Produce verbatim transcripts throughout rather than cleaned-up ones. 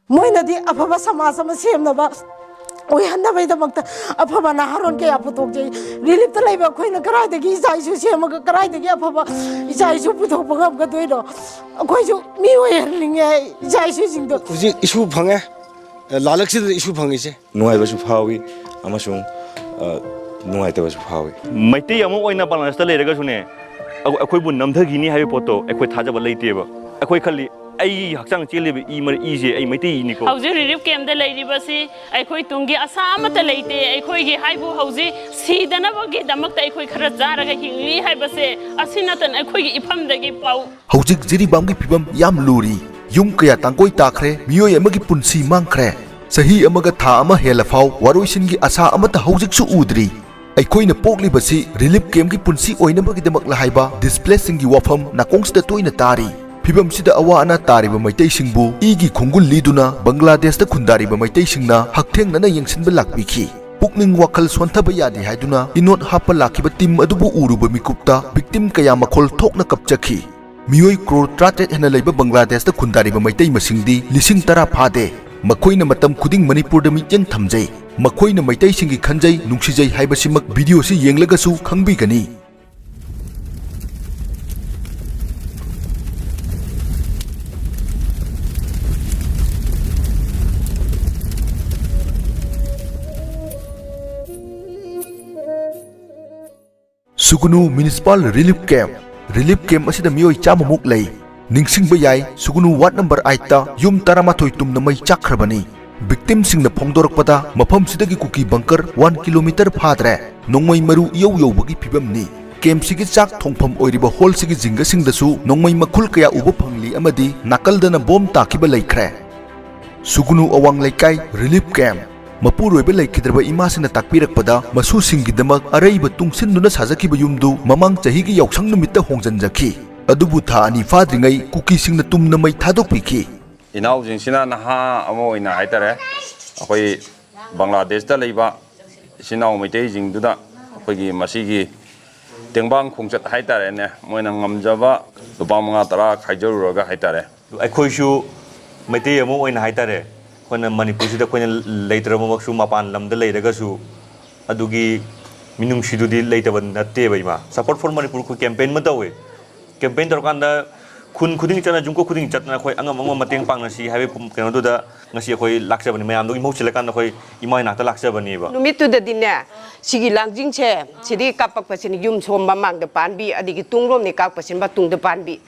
ꯃꯣꯏꯅꯗꯤ ꯑꯐꯕ ꯁꯃꯥꯖ ꯑꯃ ꯁꯦꯝꯅꯕ ꯑꯣꯏꯍꯟꯅꯕꯒꯤꯗꯃꯛꯇ ꯑꯐꯕ ꯅꯍꯥꯔꯣꯜ ꯀꯌꯥ ꯄꯨꯊꯣꯛꯆꯩ꯫ ꯔꯤꯂꯤꯞꯇ ꯂꯩꯕ ꯑꯩꯈꯣꯏꯅ ꯀꯗꯥꯏꯗꯒꯤ ꯏꯆꯥ ꯏꯁꯨ ꯁꯦꯝꯃꯒ ꯀꯗꯥꯏꯗꯒꯤ ꯑꯐꯕ ꯏꯆꯥ ꯏꯁꯨ ꯄꯨꯊꯣꯛꯄ ꯉꯝꯒꯗꯣꯏꯅꯣ? ꯑꯩꯈꯣꯏꯁꯨ ꯃꯤ ꯑꯣꯏꯍꯟꯅꯤꯡꯉꯦ ꯏꯆꯥ ꯏꯁꯨꯁꯤꯡꯗꯣ꯫ ꯍꯧꯖꯤꯛ ꯏꯁꯨ ꯐꯪꯉꯦ, ꯂꯥꯂꯛꯁꯤꯗ ꯏꯁꯨ ꯐꯪꯉꯤꯁꯦ꯫ ꯅꯨꯡꯉꯥꯏꯕꯁꯨ ꯐꯥꯎꯏ ꯑꯃꯁꯨꯡ, ꯑ, ꯅꯨꯡꯉꯥꯏꯇꯕꯁꯨ ꯐꯥꯎꯏ꯫ ꯃꯩꯇꯩ ꯑꯃ ꯑꯣꯏꯅ ꯕꯪꯒ꯭ꯂꯥꯗꯦꯁꯇ ꯂꯩꯔꯒꯁꯨꯅꯦ, ꯑꯩ-, ꯑꯩꯈꯣꯏꯕꯨ ꯅꯝꯊꯈꯤꯅꯤ ꯍꯥꯏꯕ ꯄꯣꯠꯇꯣ ꯑꯩꯈꯣꯏ ꯊꯥꯖꯕ ꯂꯩꯇꯦꯕ꯫ ꯑꯩꯈꯣꯏ ꯈꯜꯂꯤ, ꯑꯩꯒꯤ ꯍꯛꯆꯥꯡ ꯆꯦꯜꯂꯤꯕ ꯏ ꯃꯔꯤ-, ꯏꯁꯦ ꯑꯩ ꯃꯩꯇꯩ ꯏꯅꯤꯀꯣ꯫ ꯍꯧꯖꯤꯛ ꯔꯤꯂꯤꯐ ꯀꯦꯝꯞꯇ ꯂꯩꯔꯤꯕꯁꯤ ꯑꯩꯈꯣꯏ ꯇꯨꯡꯒꯤ ꯑꯁꯥ ꯑꯃꯠꯇ ꯂꯩꯇꯦ꯫ ꯑꯩꯈꯣꯏꯒꯤ ꯍꯥꯏꯕꯨ ꯍꯧꯖꯤꯛ ꯁꯤꯗꯅꯕꯒꯤꯗꯃꯛꯇ ꯑꯩꯈꯣꯏ ꯈꯔ ꯆꯥꯔꯒ ꯍꯤꯡꯂꯤ ꯍꯥꯏꯕꯁꯦ, ꯑꯁꯤ ꯅꯠꯇꯅ ꯑꯩꯈꯣꯏꯒꯤ ꯏꯐꯝꯗꯒꯤ ꯄꯥꯎ ꯍꯧꯖꯤꯛ ꯖꯤꯔꯤꯕꯥꯝꯒꯤ ꯐꯤꯕꯝ ꯌꯥꯝ ꯂꯨꯔꯤ꯫ ꯌꯨꯝ ꯀꯌꯥ ꯇꯥꯡꯀꯣꯏ ꯇꯥꯈ꯭ꯔꯦ, ꯃꯤꯑꯣꯏ ꯑꯃꯒꯤ ꯄꯨꯟꯁꯤ ꯃꯥꯡꯈ꯭ꯔꯦ꯫ ꯆꯍꯤ ꯑꯃꯒ ꯊꯥ ꯑꯃ ꯍꯦꯜꯂ ꯐꯥꯎ ꯋꯥꯔꯣꯏꯁꯤꯟꯒꯤ ꯑꯁꯥ ꯑꯃꯠꯇ ꯍꯧꯖꯤꯛꯁꯨ ꯎꯗ꯭ꯔꯤ꯫ ꯑꯩꯈꯣꯏꯅ ꯄꯣꯛꯂꯤꯕꯁꯤ ꯔꯤꯂꯤꯐ ꯀꯦꯝꯞꯀꯤ ꯄꯨꯟꯁꯤ ꯑꯣꯏꯅꯕꯒꯤꯗꯃꯛꯂ ꯍꯥꯏꯕ ꯗꯤꯁꯄ꯭ꯂꯦꯁꯁꯤꯡꯒꯤ ꯋꯥꯐꯝ ꯅꯥꯀꯣꯡꯁꯤꯗ ꯇꯣꯏꯅ ꯇꯥꯔꯤ꯫ ꯐꯤꯕꯝꯁꯤꯗ ꯑꯋꯥ ꯑꯅꯥ ꯇꯥꯔꯤꯕ ꯃꯩꯇꯩꯁꯤꯡꯕꯨ ꯏꯒꯤ ꯈꯣꯡꯒꯨꯜ ꯂꯤꯗꯨꯅ ꯕꯪꯒ꯭ꯂꯥꯗꯦꯁꯇ ꯈꯨꯟꯗꯥꯔꯤꯕ ꯃꯩꯇꯩꯁꯤꯡꯅ ꯍꯛꯊꯦꯡꯅꯅ ꯌꯦꯡꯁꯤꯟꯕ ꯂꯥꯛꯄꯤꯈꯤ꯫ ꯄꯨꯛꯅꯤꯡ ꯋꯥꯈꯜ ꯁꯣꯟꯊꯕ ꯌꯥꯗꯦ ꯍꯥꯏꯗꯨꯅ ꯏꯅꯣꯠ ꯍꯥꯞꯄ ꯂꯥꯛꯈꯤꯕ ꯇꯤꯝ ꯑꯗꯨꯕꯨ ꯎꯔꯨꯕ ꯃꯤꯀꯨꯞꯇ ꯚꯤꯛꯇꯤꯝ ꯀꯌꯥ ꯃꯈꯣꯜ ꯊꯣꯛꯅ ꯀꯞꯆꯈꯤ꯫ ꯃꯤꯑꯣꯏ ꯀ꯭ꯔꯣꯔ ꯇꯔꯥꯇꯔꯦꯠ ꯍꯦꯟꯅ ꯂꯩꯕ ꯕꯪꯒ꯭ꯂꯥꯗꯦꯁꯇ ꯈꯨꯟꯗꯥꯔꯤꯕ ꯃꯩꯇꯩ ꯃꯁꯤꯡꯗꯤ ꯂꯤꯁꯤꯡ ꯇꯔꯥ ꯐꯥꯗꯦ꯫ ꯃꯈꯣꯏꯅ ꯃꯇꯝ ꯈꯨꯗꯤꯡ ꯃꯅꯤꯄꯨꯔꯗ ꯃꯤꯠꯌꯦꯡ ꯊꯝꯖꯩ꯫ ꯃꯈꯣꯏꯅ ꯃꯩꯇꯩꯁꯤꯡꯒꯤ ꯈꯟꯖꯩ, ꯅꯨꯡꯁꯤꯖꯩ ꯍꯥꯏꯕꯁꯤꯃꯛ ꯚꯤꯗꯤꯑꯣꯁꯤ ꯌꯦꯡꯂꯒꯁꯨ ꯈꯪꯕꯤꯒꯅꯤ꯫ ꯁꯨꯒꯨꯅꯨ municipal relief camp. Relief camp ꯑꯁꯤꯗ ꯃꯤꯑꯣꯏ ꯆꯥꯝꯃꯃꯨꯛ ꯂꯩ꯫ ꯅꯤꯡꯁꯤꯡꯕ ꯌꯥꯏ, ꯁꯨꯒꯨꯅꯨ ꯋꯥꯔꯗ ꯅꯝꯕꯔ ꯑꯥꯏꯠꯇ ꯌꯨꯝ ꯇꯔꯥꯃꯥꯊꯣꯏ ꯇꯨꯝꯅ ꯃꯩ ꯆꯥꯛꯈ꯭ꯔꯕꯅꯤ꯫ ꯚꯤꯛꯇꯤꯝꯁꯤꯡꯅ ꯐꯣꯡꯗꯣꯔꯛꯄꯗ, ꯃꯐꯝꯁꯤꯗꯒꯤ ꯀꯨꯀꯤ ꯕꯪꯀꯔ ꯋꯥꯟ ꯀꯤꯂꯣꯃꯤꯇꯔ ꯐꯥꯗ꯭ꯔꯦ꯫ ꯅꯣꯡꯃꯩ ꯃꯔꯨ ꯏꯌꯧ ꯌꯧꯕꯒꯤ ꯐꯤꯕꯝꯅꯤ꯫ ꯀꯦꯝꯞꯁꯤꯒꯤ ꯆꯥꯛ ꯊꯣꯡꯐꯝ ꯑꯣꯏꯔꯤꯕ ꯍꯣꯜꯁꯤꯒꯤ ꯖꯤꯡꯒꯁꯤꯡꯗꯁꯨ ꯅꯣꯡꯃꯩ ꯃꯈꯨꯜ ꯀꯌꯥ ꯎꯕ ꯐꯪꯂꯤ ꯑꯃꯗꯤ ꯅꯥꯀꯜꯗꯅ ꯕꯣꯝ ꯇꯥꯈꯤꯕ ꯂꯩꯈ꯭ꯔꯦ꯫ ꯁꯨꯒꯨꯅꯨ ꯑꯋꯥꯡ ꯂꯩꯀꯥꯏ ꯔꯤꯂꯤꯐ ꯀꯦꯝꯞ꯫ ꯃꯄꯨꯔꯣꯏꯕ ꯂꯩꯈꯤꯗ꯭ꯔꯕ ꯏꯃꯥꯁꯤꯅ ꯇꯥꯛꯄꯤꯔꯛꯄꯗ, ꯃꯁꯨꯁꯤꯡꯒꯤꯗꯃꯛ ꯑꯔꯩꯕ ꯇꯨꯡꯁꯤꯟꯗꯨꯅ ꯁꯥꯖꯈꯤꯕ ꯌꯨꯝꯗꯨ ꯃꯃꯥꯡ ꯆꯍꯤꯒꯤ ꯌꯥꯎꯁꯪ ꯅꯨꯃꯤꯠꯇ ꯍꯣꯡꯖꯤꯟꯖꯈꯤ꯫ ꯑꯗꯨꯕꯨ ꯊꯥ ꯑꯅꯤ ꯐꯥꯗ꯭ꯔꯤꯉꯩ ꯀꯨꯀꯤꯁꯤꯡꯅ ꯇꯨꯝꯅ ꯃꯩ ꯊꯥꯗꯣꯛꯄꯤꯈꯤ꯫ ꯏꯅꯥꯎꯁꯤꯡꯁꯤꯅ ꯅꯍꯥ ꯑꯃ ꯑꯣꯏꯅ ꯍꯥꯏꯇꯥꯔꯦ, ꯑꯩꯈꯣꯏ ꯕꯪꯒ꯭ꯂꯥꯗꯦꯁꯇ ꯂꯩꯕ ꯏꯆꯤꯟ ꯏꯅꯥꯎ ꯃꯩꯇꯩꯁꯤꯡꯗꯨꯗ ꯑꯩꯈꯣꯏꯒꯤ ꯃꯁꯤꯒꯤ ꯇꯦꯡꯕꯥꯡ ꯈꯣꯡꯆꯠ ꯍꯥꯏꯇꯥꯔꯦꯅꯦ, ꯃꯣꯏꯅ ꯉꯝꯖꯕ ꯂꯨꯄꯥ ꯃꯉꯥ ꯇꯔꯥ ꯈꯥꯏꯖꯔꯨꯔꯒ ꯍꯥꯏꯇꯥꯔꯦ꯫ ꯑꯩꯈꯣꯏꯁꯨ ꯃꯩꯇꯩ ꯑꯃ ꯑꯣꯏꯅ ꯍꯥꯏꯇꯥꯔꯦ, ꯑꯩꯈꯣꯏꯅ ꯃꯅꯤꯄꯨꯔꯁꯤꯗ ꯑꯩꯈꯣꯏꯅ ꯂꯩꯇ꯭ꯔꯕꯃꯛꯁꯨ, ꯃꯄꯥꯟ ꯂꯝꯗ ꯂꯩꯔꯒꯁꯨ ꯑꯗꯨꯒꯤ ꯃꯤꯅꯨꯡꯁꯤꯗꯨꯗꯤ ꯂꯩꯇꯕ ꯅꯠꯇꯦꯕ, ꯏꯃꯥ꯫ Support for Manipur ꯑꯩꯈꯣꯏ campaign ꯑꯃ ꯇꯧꯋꯦ꯫ Campaign ꯇꯧꯔꯀꯥꯟꯗ ꯈꯨꯟ ꯈꯨꯗꯤꯡ ꯆꯠꯅ, ꯌꯨꯝꯊꯣꯡ ꯈꯨꯗꯤꯡ ꯆꯠꯇꯅ ꯑꯩꯈꯣꯏ ꯑꯉꯝ ꯑꯉꯝꯕ ꯃꯇꯦꯡ ꯄꯥꯡꯅꯁꯤ ꯍꯥꯏꯕꯒꯤ ꯀꯩꯅꯣꯗꯨꯗ ꯉꯁꯤ ꯑꯩꯈꯣꯏ ꯂꯥꯛꯆꯕꯅꯤ, ꯃꯌꯥꯝꯗꯨꯒꯤ ꯃꯍꯨꯠ ꯁꯤꯜꯂꯀꯥꯟꯗ ꯑꯩꯈꯣꯏ ꯏꯃꯥ ꯏꯅꯥꯛꯇ ꯂꯥꯛꯆꯕꯅꯦꯕ꯫ ꯅꯨꯃꯤꯠꯇꯨꯗꯗꯤꯅꯦ, ꯁꯤꯒꯤ ꯂꯥꯡꯖꯤꯡꯁꯦ ꯁꯤꯗꯤ ꯀꯥꯞꯄꯛꯄꯁꯤꯅ ꯌꯨꯝ ꯁꯣꯝ ꯃꯃꯥꯡꯗ ꯄꯥꯟꯕꯤ, ꯑꯗꯒꯤ ꯇꯨꯡꯂꯣꯝꯅꯤ ꯀꯥꯞꯄꯁꯤꯅ ꯃꯇꯨꯡꯗ ꯄꯥꯟꯕꯤ꯫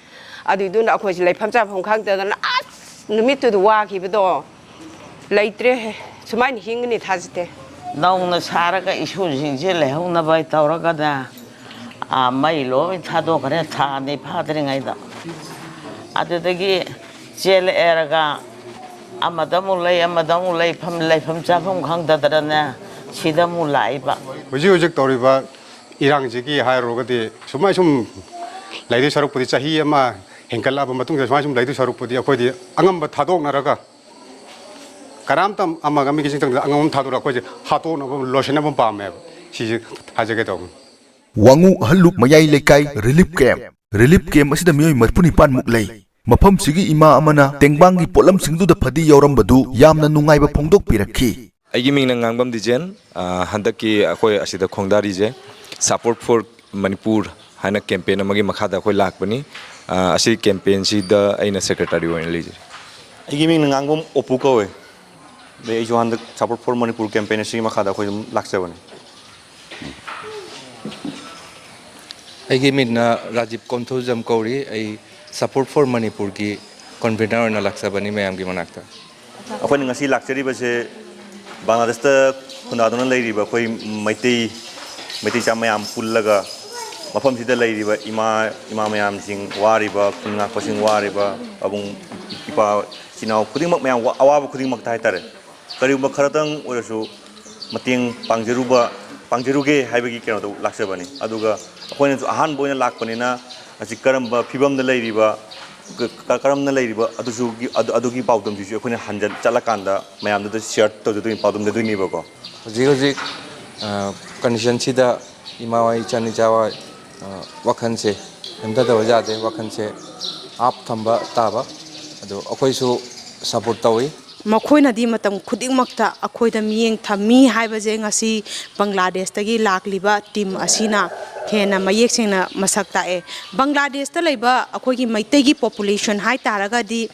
ꯑꯗꯨꯏꯗꯨꯅ ꯑꯩꯈꯣꯏꯁꯦ ꯂꯩꯐꯝ ꯆꯥꯐꯝ ꯈꯪꯗꯗꯅ ꯑꯁ ꯅꯨꯃꯤꯠꯇꯨꯗ ꯋꯥꯈꯤꯕꯗꯣ ꯂꯩꯇ꯭ꯔꯦꯍꯦ꯫ ꯁꯨꯃꯥꯏꯅ ꯍꯤꯡꯒꯅꯤ ꯊꯥꯖꯗꯦ꯫ ꯅꯧꯅ ꯁꯥꯔꯒ ꯏꯁꯨꯁꯤꯡꯁꯦ ꯂꯩꯍꯧꯅꯕ ꯇꯧꯔꯒꯅꯦ, ꯑꯥ, ꯃꯩ ꯂꯣꯏ ꯊꯥꯗꯣꯛꯈ꯭ꯔꯦ ꯊꯥ ꯑꯅꯤ ꯐꯥꯗ꯭ꯔꯤꯉꯩꯗ꯫ ꯑꯗꯨꯗꯒꯤ ꯆꯦꯜꯂꯛꯑꯦꯔꯒ ꯑꯃꯗ ꯑꯃꯨꯛ ꯂꯩ, ꯑꯃꯗ ꯑꯃꯨꯛ ꯂꯩꯐꯝ, ꯂꯩꯐꯝ ꯆꯥꯐꯝ ꯈꯪꯗꯗꯅꯅꯦ, ꯁꯤꯗ ꯑꯃꯨꯛ ꯂꯥꯛꯏꯕ꯫ ꯍꯧꯖꯤꯛ ꯍꯧꯖꯤꯛ ꯇꯧꯔꯤꯕ ꯏꯔꯥꯡꯁꯤꯒꯤ ꯍꯥꯏꯔꯨꯔꯒꯗꯤ, ꯁꯨꯃꯥꯏ ꯁꯨꯝ ꯂꯩꯗꯣꯏ ꯁꯔꯨꯛꯄꯨꯗꯤ, ꯆꯍꯤ ꯑꯃ ꯍꯦꯟꯒꯠꯂꯛꯑꯕ ꯃꯇꯨꯡꯗ ꯁꯨꯃꯥꯏ ꯁꯨꯝ ꯂꯩꯗꯣꯏ ꯁꯔꯨꯛꯄꯨꯗꯤ, ꯑꯩꯈꯣꯏꯗꯤ ꯑꯉꯝꯕ ꯊꯥꯗꯣꯛꯅꯔꯒ, ꯀꯅꯥꯝꯇ ꯑꯃꯒ ꯃꯤꯒꯤ ꯆꯤꯡꯊꯪꯗ ꯑꯉꯝꯕ ꯊꯥꯗꯣꯛꯑꯒ ꯑꯩꯈꯣꯏꯁꯦ ꯍꯥꯠꯇꯣꯛꯅꯕ, ꯂꯣꯏꯁꯤꯟꯅꯕ ꯄꯥꯝꯃꯦꯕ꯫ ꯁꯤꯁꯦ ꯍꯥꯏꯖꯒꯦ ꯇꯧꯕꯅꯤ꯫ ꯋꯥꯉꯨ ꯑꯍꯜꯂꯨꯞ ꯃꯌꯥꯏ ꯂꯩꯀꯥꯏ ꯔꯤꯂꯤꯐ ꯀꯦꯝꯞ꯫ ꯔꯤꯂꯤꯐ ꯀꯦꯝꯞ ꯑꯁꯤꯗ ꯃꯤꯑꯣꯏ ꯃꯔꯤꯐꯨ ꯅꯤꯄꯥꯟ ꯃꯨꯛ ꯂꯩ꯫ ꯃꯐꯝꯁꯤꯒꯤ ꯏꯃꯥ ꯑꯃꯅ ꯇꯦꯡꯕꯥꯡꯒꯤ ꯄꯣꯠꯂꯝꯁꯤꯡꯗꯨꯗ ꯐꯗꯤ ꯌꯥꯎꯔꯝꯕꯗꯨ ꯌꯥꯝꯅ ꯅꯨꯡꯉꯥꯏꯕ ꯐꯣꯡꯗꯣꯛꯄꯤꯔꯛꯈꯤ꯫ ꯑꯩꯒꯤ ꯃꯤꯡꯅ ꯉꯥꯡꯕꯝ ꯗꯤꯖꯦꯟ꯫ ꯑ, ꯍꯟꯗꯛꯀꯤ ꯑꯩꯈꯣꯏ ꯑꯁꯤꯗ ꯈꯣꯡꯗꯥꯔꯤꯁꯦ Support for Manipur ꯍꯥꯏꯅ campaign ꯑꯃꯒꯤ ꯃꯈꯥꯗ ꯑꯩꯈꯣꯏ ꯂꯥꯛꯄꯅꯤ꯫ ꯑ, ꯑꯁꯤ campaignꯁꯤꯗ ꯑꯩꯅ secretary ꯑꯣꯏꯅ ꯂꯩꯖꯩ꯫ ꯑꯩꯒꯤ ꯃꯤꯡꯅ ꯉꯥꯡꯕꯝ ꯑꯣꯄꯨ ꯀꯧꯋꯦ꯫ ꯑꯗꯩ ꯑꯩꯁꯨ ꯍꯟꯗꯛ Support for Manipur campaign ꯑꯁꯤꯒꯤ ꯃꯈꯥꯗ ꯑꯩꯈꯣꯏ ꯑꯗꯨꯝ ꯂꯥꯛꯆꯕꯅꯤ꯫ ꯑꯩꯒꯤ ꯃꯤꯡꯅ ꯔꯥꯖꯤꯕ ꯀꯣꯟꯊꯧꯖꯝ ꯀꯧꯔꯤ꯫ ꯑꯩ Support for Manipurꯒꯤ convener ꯑꯣꯏꯅ ꯂꯥꯛꯆꯕꯅꯤ ꯃꯌꯥꯝꯒꯤ ꯃꯅꯥꯛꯇ꯫ ꯑꯩꯈꯣꯏꯅ ꯉꯁꯤ ꯂꯥꯛꯆꯔꯤꯕꯁꯦ ꯕꯪꯒ꯭ꯂꯥꯗꯦꯁꯇ ꯈꯨꯟꯗꯥꯗꯨꯅ ꯂꯩꯔꯤꯕ ꯑꯩꯈꯣꯏ ꯃꯩꯇꯩ, ꯃꯩꯇꯩ ꯆꯥ ꯃꯌꯥꯝ ꯄꯨꯜꯂꯒ ꯃꯐꯝꯁꯤꯗ ꯂꯩꯔꯤꯕ ꯏꯃꯥ, ꯏꯃꯥ ꯃꯌꯥꯝꯁꯤꯡ ꯋꯥꯔꯤꯕ, ꯈꯨꯟ ꯉꯥꯛꯄꯁꯤꯡ ꯋꯥꯔꯤꯕ, ꯄꯥꯕꯨꯡ, ꯏꯄꯥ, ꯏꯆꯤꯟ ꯏꯅꯥꯎ ꯈꯨꯗꯤꯡꯃꯛ ꯃꯌꯥꯝ ꯋꯥ-, ꯑꯋꯥꯕ ꯈꯨꯗꯤꯡꯃꯛꯇ ꯍꯥꯏꯇꯥꯔꯦ, ꯀꯔꯤꯒꯨꯝꯕ ꯈꯔꯇꯪ ꯑꯣꯏꯔꯁꯨ ꯃꯇꯦꯡ ꯄꯥꯡꯖꯔꯨꯕ, ꯄꯥꯡꯖꯔꯨꯒꯦ ꯍꯥꯏꯕꯒꯤ ꯀꯩꯅꯣꯗꯣ ꯂꯥꯛꯆꯕꯅꯤ꯫ ꯑꯗꯨꯒ ꯑꯩꯈꯣꯏꯅꯁꯨ ꯑꯍꯥꯟꯕ ꯑꯣꯏꯅ ꯂꯥꯛꯄꯅꯤꯅ, ꯑꯁꯤ ꯀꯔꯝꯕ ꯐꯤꯕꯝꯗ ꯂꯩꯔꯤꯕ, ꯀ-, ꯀ-, ꯀꯔꯝꯅ ꯂꯩꯔꯤꯕ ꯑꯗꯨꯁꯨ, ꯑꯗꯨ, ꯑꯗꯨꯒꯤ ꯄꯥꯎꯗꯝꯁꯤꯁꯨ ꯑꯩꯈꯣꯏꯅ ꯍꯟꯖꯟ ꯆꯠꯂꯀꯥꯟꯗ ꯃꯌꯥꯝꯗꯨꯗ share ꯇꯧꯖꯗꯣꯏꯅꯤ, ꯄꯥꯎꯗꯝꯖꯗꯣꯏꯅꯦꯕꯀꯣ꯫ ꯍꯧꯖꯤꯛ ꯍꯧꯖꯤꯛ, ꯑ, conditionꯁꯤꯗ ꯏꯃꯥ ꯍꯣꯏ, ꯏꯆꯟ ꯏꯆꯥ ꯍꯣꯏ, ꯑ, ꯋꯥꯈꯜꯁꯦ ꯍꯟꯊꯗꯕ ꯌꯥꯗꯦ, ꯋꯥꯈꯜꯁꯦ up ꯊꯝꯕ ꯇꯥꯕ꯫ ꯑꯗꯣ ꯑꯩꯈꯣꯏꯁꯨ ꯁꯄꯣꯔꯠ ꯇꯧꯏ꯫ ꯃꯈꯣꯏꯅꯗꯤ ꯃꯇꯝ ꯈꯨꯗꯤꯡꯃꯛꯇ ꯑꯩꯈꯣꯏꯗ ꯃꯤꯠꯌꯦꯡ ꯊꯝꯃꯤ ꯍꯥꯏꯕꯁꯦ ꯉꯁꯤ ꯕꯪꯒ꯭ꯂꯥꯗꯦꯁꯇꯒꯤ ꯂꯥꯛꯂꯤꯕ ꯇꯤꯝ ꯑꯁꯤꯅ ꯍꯦꯟꯅ ꯃꯌꯦꯛ ꯁꯦꯡꯅ ꯃꯁꯛ ꯇꯥꯛꯑꯦ꯫ ꯕꯪꯒ꯭ꯂꯥꯗꯦꯁꯇ ꯂꯩꯕ ꯑꯩꯈꯣꯏꯒꯤ ꯃꯩꯇꯩꯒꯤ ꯄꯣꯄꯨꯂꯦꯁꯟ ꯍꯥꯏ ꯇꯥꯔꯒꯗꯤ